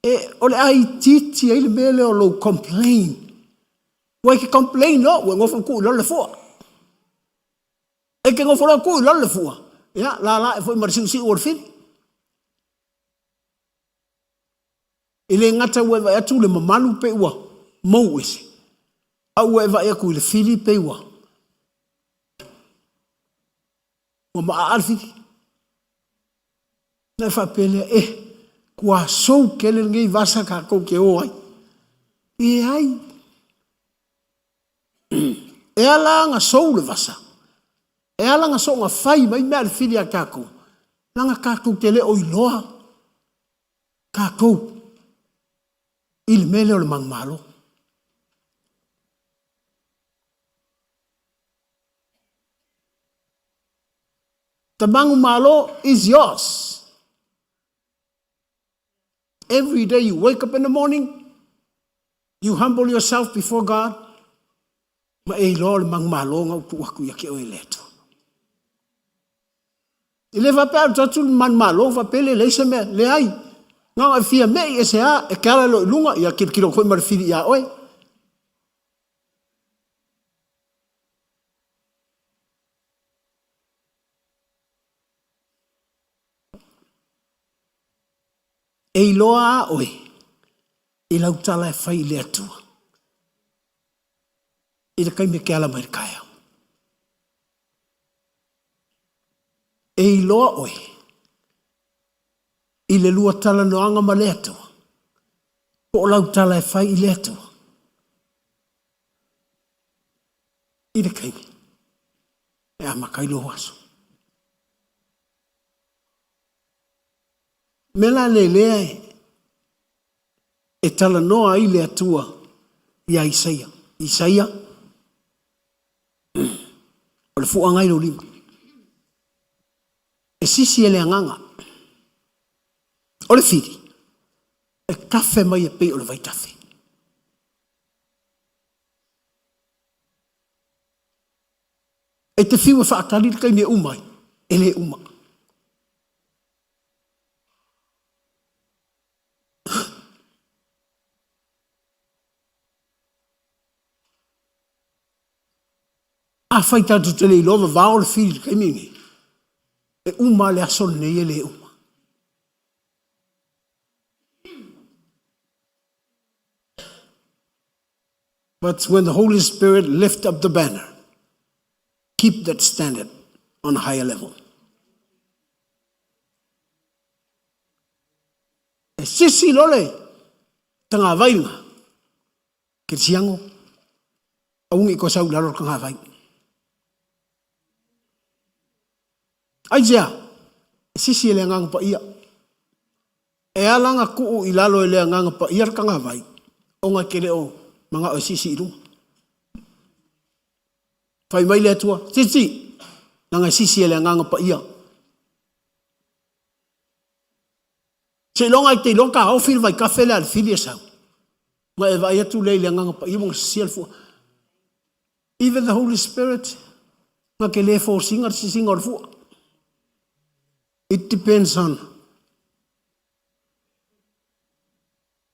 e, o le a itiiti ai le mea lea o lou complain. Ua e ke complain loa, ua nofo tuu i lalo le fua. E ke nofo loa tuu i lalo le fua, ia, la la e foi ma le siusiu o le fili. E le gata ua e vaai atu le mamalu pei ua mou ese, a ua e vaai atu i le fili pei ua ua maaa le fili. Na e faapea lea, eh, kua sou kele lenei vasa kākou ke o ai. E ai. E ala aga sou le vasa. E ala aga soonga fai mai mea le fili a kākou. Langa kākou te le o iloa kākou i le mea lea o le manumalo. The manumalo is yours. Every day you wake up in the morning, you humble yourself before God, ma e iloa o le manumalo na upu atu ia te oe le Atua. E le faapea alu atu le manumalo faapea le leai se mea, leai. Na ona e fia mei e se a, e ke ala loa i luga, ia kilokilo foi ma le fili ia oe. E iloa a oe i lau tala e fai i le Atua i le taimi e ke ala mai le taeao. E iloa oe i le lua talanoaga ma le Atua, po o lau tala e fai i le Atua i le taimi e amata ai lou aso. Mea la le lea e talanoa ai le Atua iā Isaia. Isaia, o le fuaga i lou lima. E sisi e le agaga. O le fili, e tafe mai e pei o le vaitafe. E te fiu e faatali le taimi e uma ai, e le uma. Afai tatou te le iloa vavao le fili i le taimi lenei, e uma le aso lenei e le uma. But when the Holy Spirit lift up the banner, keep that standard on a higher level. E sisi lole tagavai lena kerisiano aua ne i toe sau i lalo le tagavai. Aisea? E sisi e le Agaga Paia. E ala ona tuu i lalo e le Agaga Paia le tagavai, ona e te le o manao e siisii i luga. Fai mai le Atua, Sisi! Leaga e sisi e le Agaga Paia. Seiloga e te iloa taofi le vaitafe lea a le fili e sau. Ma e vaai atu lea i le Agaga Paia ua gasasia le fua. Even the Holy Spirit, na te le force ina le sisiga o le fua. It depends on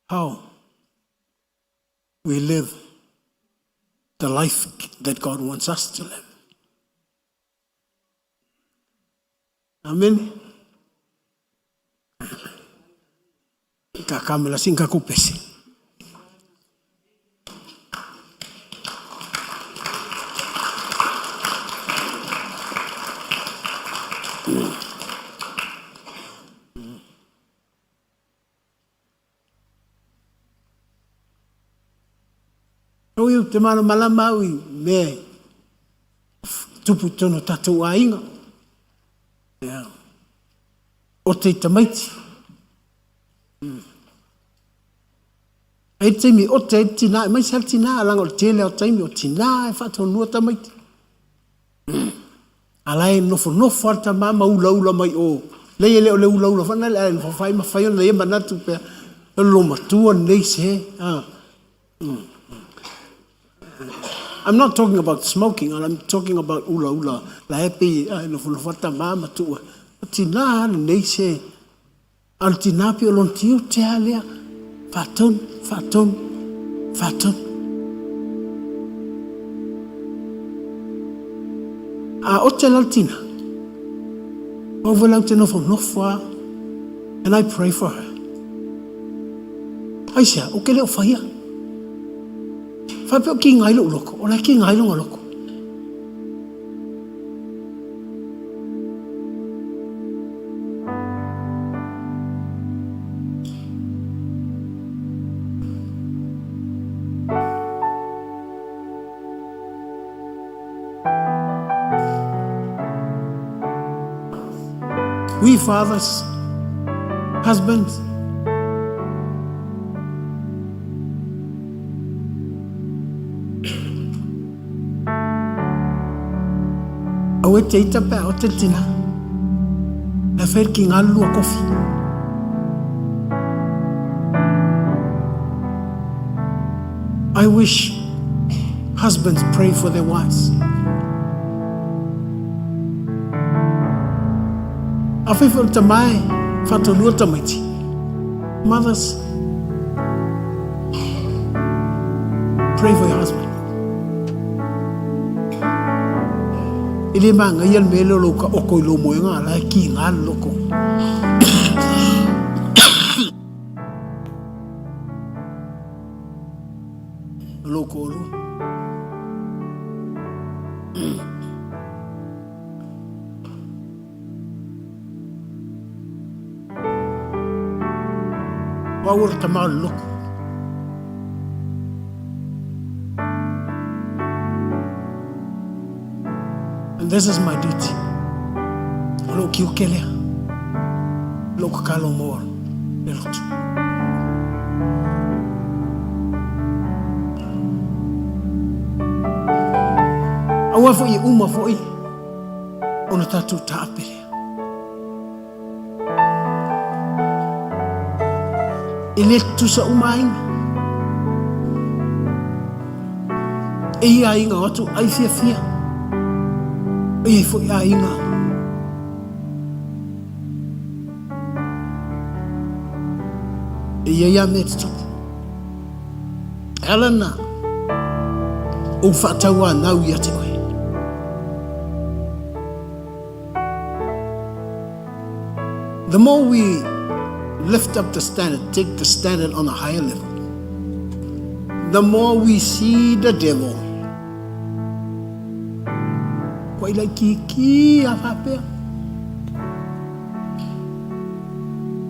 how we live the life that God wants us to live. Amen. Kakamela sing ka kupesi. Oi ou te malamalama au i mea e tupu i totonu o tatou aiga. Ia. O te tamaiti. E i ai taimi e ote ai le tina, aemaise lava le tina, leaga o le tele lava o taimi o tina e faatonua tamaiti. A la e nofonofo lava le tama ma ulaula mai o. Leai e le o le ulaula foi lena, ae nofo ma fai ona ia manatu pea, o le loomatua lenei se. I'm not talking about smoking, I'm talking about ulaula, la e pei e nofonofo lava le tama ma tuu, o tina lava lenei se. A o le tina pei o lona tiute lava lea, faatonu, faatonu, faatonu. A ote la le tina, aua foi la ou te nofonofo lava, and I pray for her. Aisea, ou te le o faia. Faapea o kiga ai lou loto, o la e kiga ai lona loto. We fathers, husbands, Aua e te ita pea o te tina. E whair ki ngā lua kofi. I wish husbands pray for their wives. A whai whai o tamae, whatonua tamaiti. Mothers, pray for your husband. E le māngaia le mea lea o lou kaoko i lou moega, a la e kiga le loko. O lou toalua. O au o le tama o le loku. And this is my duty. O lou tiute lea. Lou tatalo mo le lotu. Aua foi e uma foi ona tatou taape lea. E le tutusa uma aiga. E i aiga o atu ai fiafia. E i ai foi aiga e i ai a mea tutupu. E ala na ou faatauanau ia te oe. The more we lift up the standard, take the standard on a higher level, the more we see the devil. Kua ila ki ki a faapea.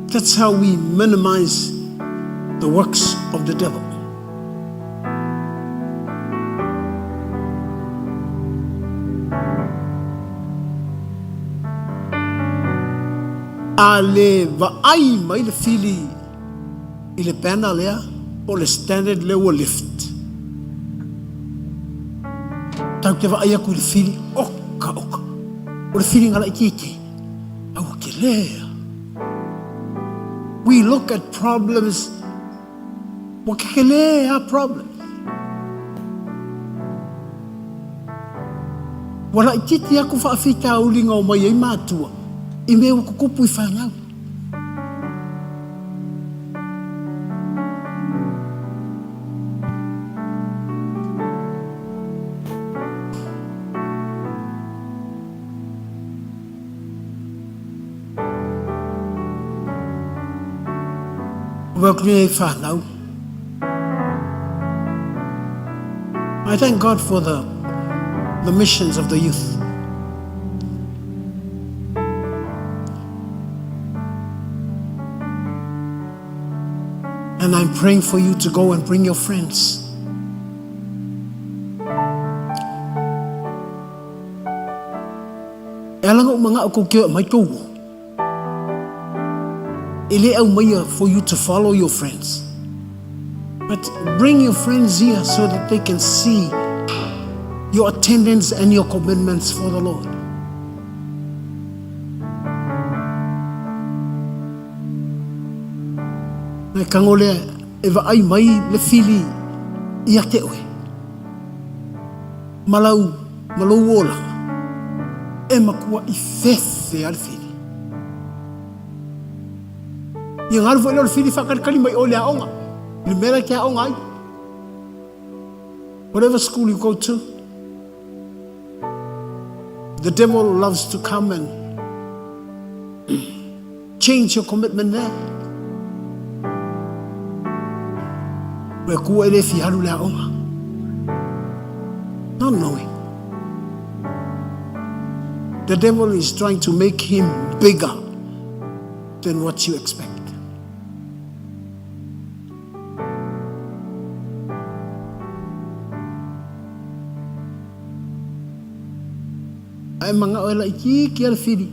That's how we minimize the works of the devil. A le vaai mai le fili i le banner lea po o le standard lea ua lift, tatou te vaai atu i le fili, oka oka, o le filiga laitiiti, a ua tele. We look at problems Ua kekelē a problem. Ua laitiiti aku faafitauli na omai ai matua i mea ua tutupu i fanau. Ua nei whānau. I thank God for the, the missions of the youth. And I'm praying for you to go and bring your friends. Ala ona ou manao tou te aumai tou uo. E le aumaia for you to follow your friends. But bring your friends here so that they can see your attendance and your commitments for the Lord. Nai kago lea e vaai mai le fili ia te oe. Ma lau, ma lou olaga, e matuaʻi fefe a le fili. Ia galu foi lea o le fili faatalitali mai oe i le aoga, i le mea la e te aoga ai. Whatever school you go to, the devil loves to come and Change your commitment there. Ua kua e le fia alu le aoga. Not knowing. The devil is trying to make him bigger than what you expect. Ae manao e laitiiti a le fili.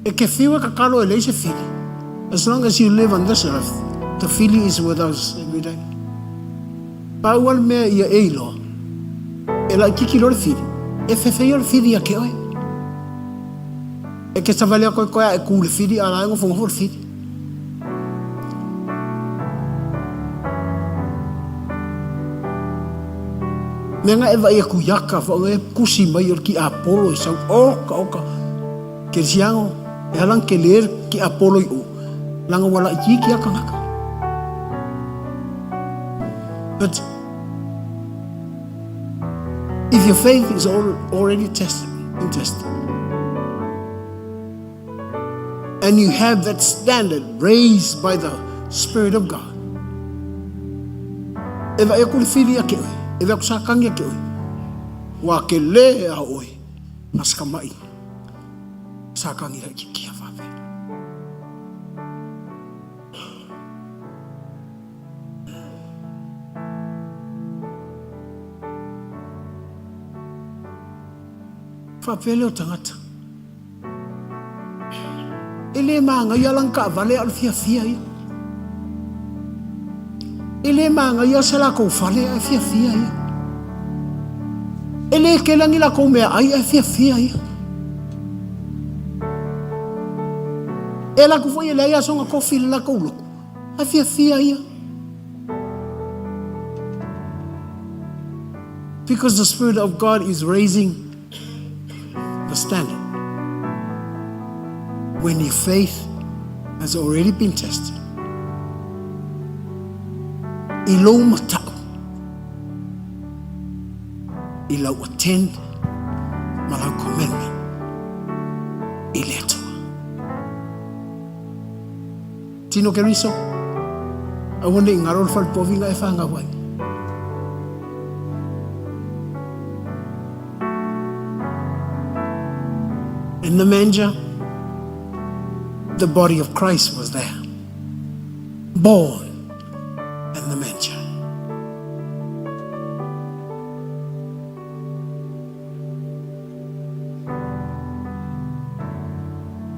E te fiu e tatalo e leai se fili. As long as you live on this earth, the fili is with us every day. Pau a le mea ia e iloa, e laitiiti loa le fili, e fefeia le fili ia te oe. E te savali atu ai koe a e ku i le fili a la e nofonofo le fili. Mea nga e vaai atu iaka wha e kusi mai o le ki Apollo e sau oka oka kerisiano e ala ke le ki Apollo i o langa wala i ki aka ngaka. But if your faith is all, already tested and tested, and you have that standard raised by the Spirit of God, e vaai aku le fili ia te oe, e vaai aku sa tangi ia te oe, ua ke le a oe, ma se kamaʻi, sa tangi laitiiti a faapea. Faapea lea o tagata. E le māngaia lana taavale a o le fiafia ia. E le māngaia se latou fale ae fiafia ia. E le tele ni latou meaai ae fiafia ia. E alu atu foi e leai lava sona kofi i le latou lotu ae fiafia ia. Because the Spirit of God is raising the standard. When your faith has already been tested. I lou matau, i lau attend ma lau commitment i le Atua. Tino Keriso, aua ne i ngaro le fale povi na e whanau ai. In the manger, the body of Christ was there, born in the manger.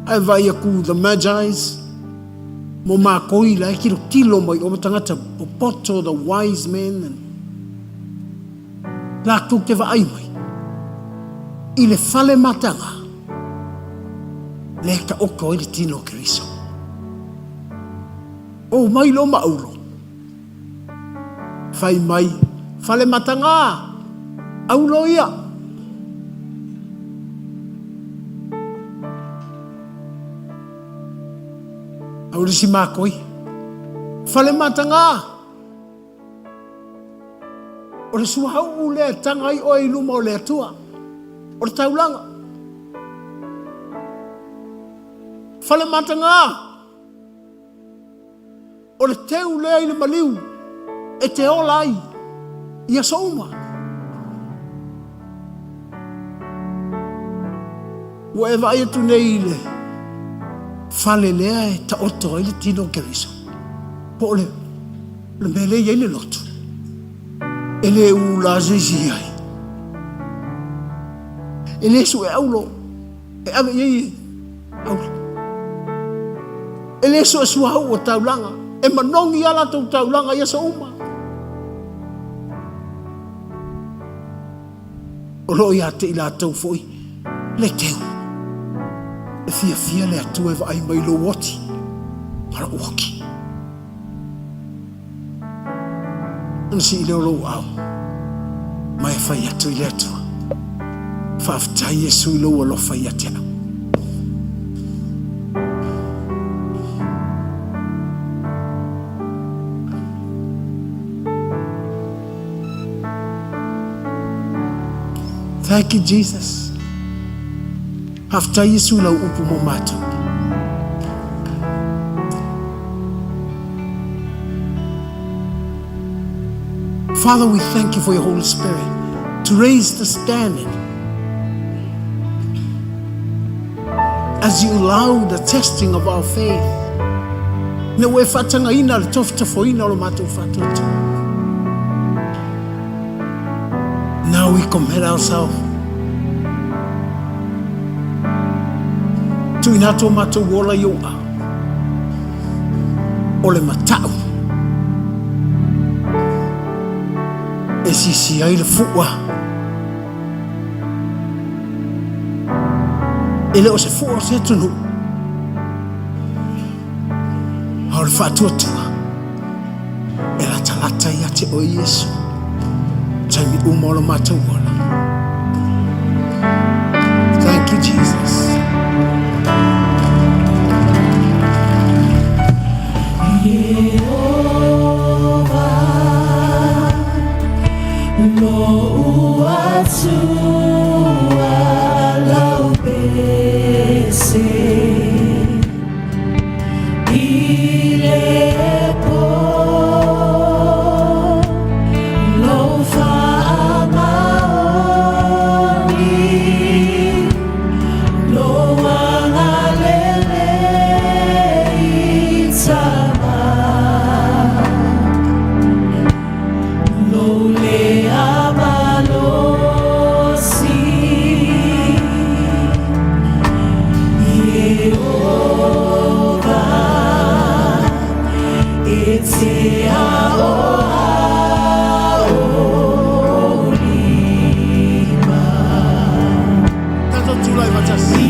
Ae vaai aku the Magi's mo mākou i la e tilotilo mai o tagata popoto the wise men and latou te vaai mai i le fale mataga lea taoto ai le tino o Keriso. O mai lo maulo. Fai mai, fale matagā, aulo ia. Au le isi mākoi, fale matagā. O le suauu lea e taga ai oe i luma o le Atua, o le taulaga. Fale matagā. O le teu lea i le maliu e te ola ai i aso uma. Ua e vaai atu nei i le fale lea e taoto ai le tino o Keriso, po o le, le mea lea e i ai le lotu, e le ula se isi i ai. E le sue aulo. E ave i ai e aula. E le suasuauu o taulaga, e manogi a latou taulaga i aso uma. O lo o ia te i latou foi le teu. E fiafia le Atua e vaai mai i lou oti ma lou oti. Ona sii lea o lou aao ma e fai atu i le Atua, Faafetai Iesu i lou alofa ia te au. Thank you Jesus. Faafetai Iesu i lau upu mo matou. Father, we thank you for your Holy Spirit to raise the standard as you allow the testing of our faith. Ina ua e faatagaina le tofotofoina o lo matou faatuatua. Now we commit ourselves. Tuuina atu o matou ola i ou ao. O le matau. E sisi ai le fua. E le o se fua o se atunuu. A o le faatuatua. E latalata ia te oe Iesu, taimi uma o lo matou ola. Thank you, Jesus. Ieova, lou Atua lau pese. Tatou tulai faatasi.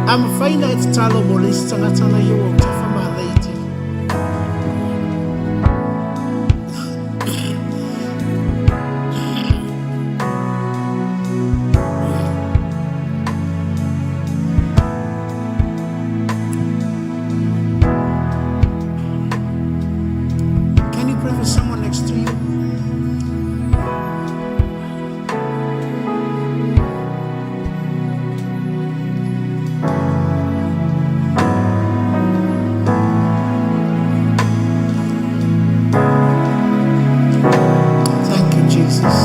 A mafai ona e tatalo mo le isi tagata la i ou autafa ma alaia. Can you pray for someone next to you? Thank you, Jesus.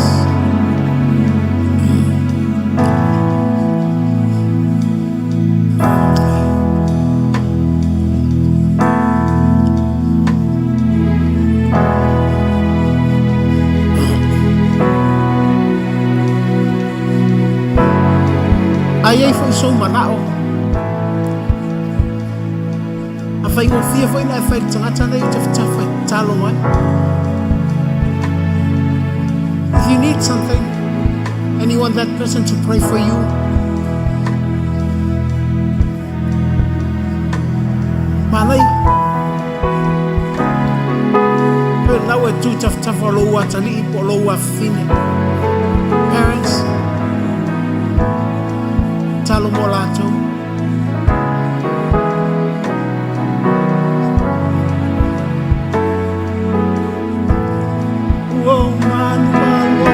A i ai foi sou manao, a faigofie foi ona e fai i le tagata lea i ou tafatafa e tatalo mai. If you need something and you want that person to pray for you, manaia. Pei o lena ua e tu tafatafa o lou atalii po o lou afafine. Parents, tatalo mo latou. Ua manumalo.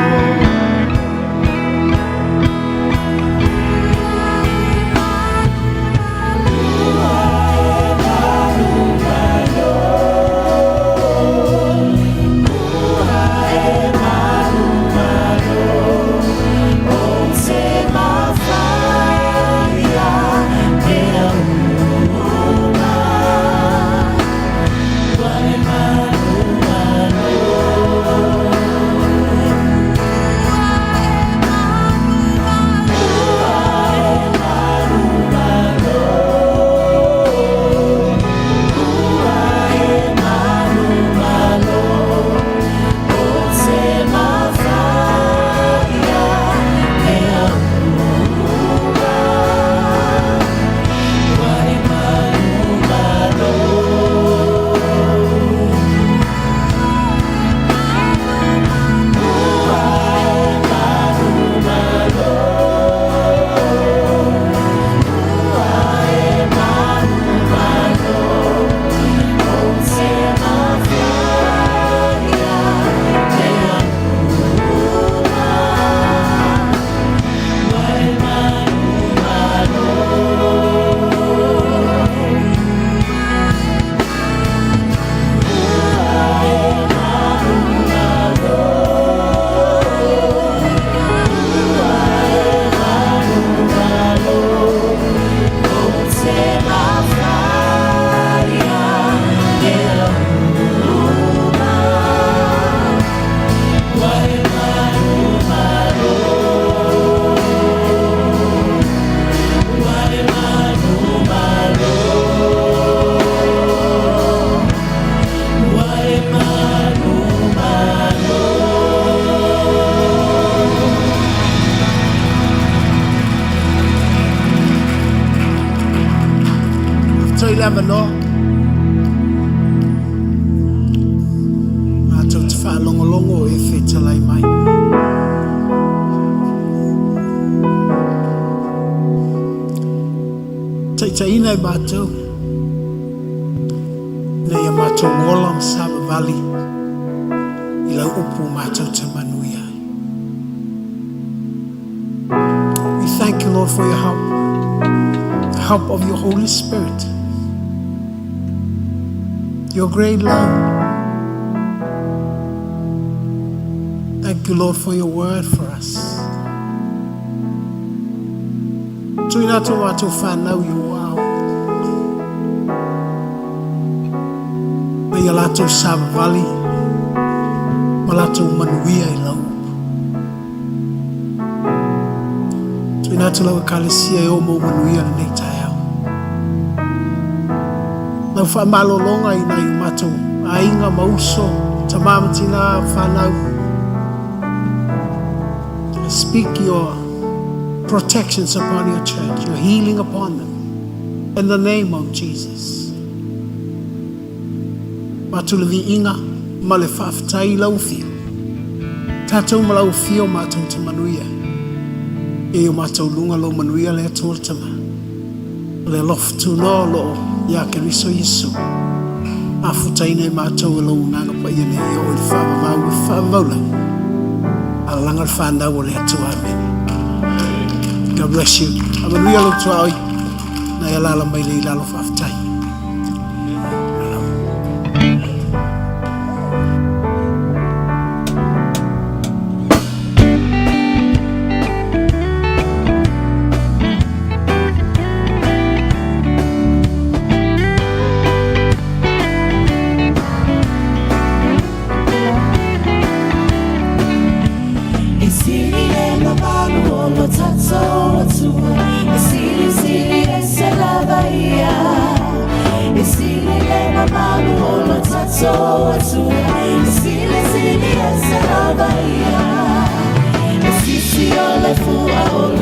Faafetai le avanoa. Matou te faalogologo o e fetalai mai. Taitaiina e matou ina ia matou ola ma savavali i lau upu matou te manuia ai. We thank you, Lord, for your help, the help of your Holy Spirit, your great love. Thank you, Lord, for your word for us. Tuuina atu matou fanau i ou aao. Mai ia latou savavali ma latou manuia i lau upu. Tuuina atu lau Ekalesia e o ma ou manuia lenei taeao. Lau faamalologa i nai o matou aiga ma uso, tama ma tina, fanau. I speak your protections upon your church, your healing upon them. In the name of Jesus. Avatu le viiga ma le faafetai i lau Afio. Tatou ma lau Afio matou te manuia. Ia i o matou luga lou manuia le Atua le Tama. O le alofa tunoa o lo o ia Keriso Iesu. Mafutaina i matou e lou Agaga Paia nei e oo i le faavavau e faavavau lava. Alalaga le fanau o le Atua. Amene. God bless you. A manuia lou tuaoi. Na e alala mai le ilalo faafetai. E sili le mamalu o lo tatou Atua, e sili sili ese lava ia. E sili le mamalu o lo tatou Atua, e sili sili ese lava ia. E sisi o le fua o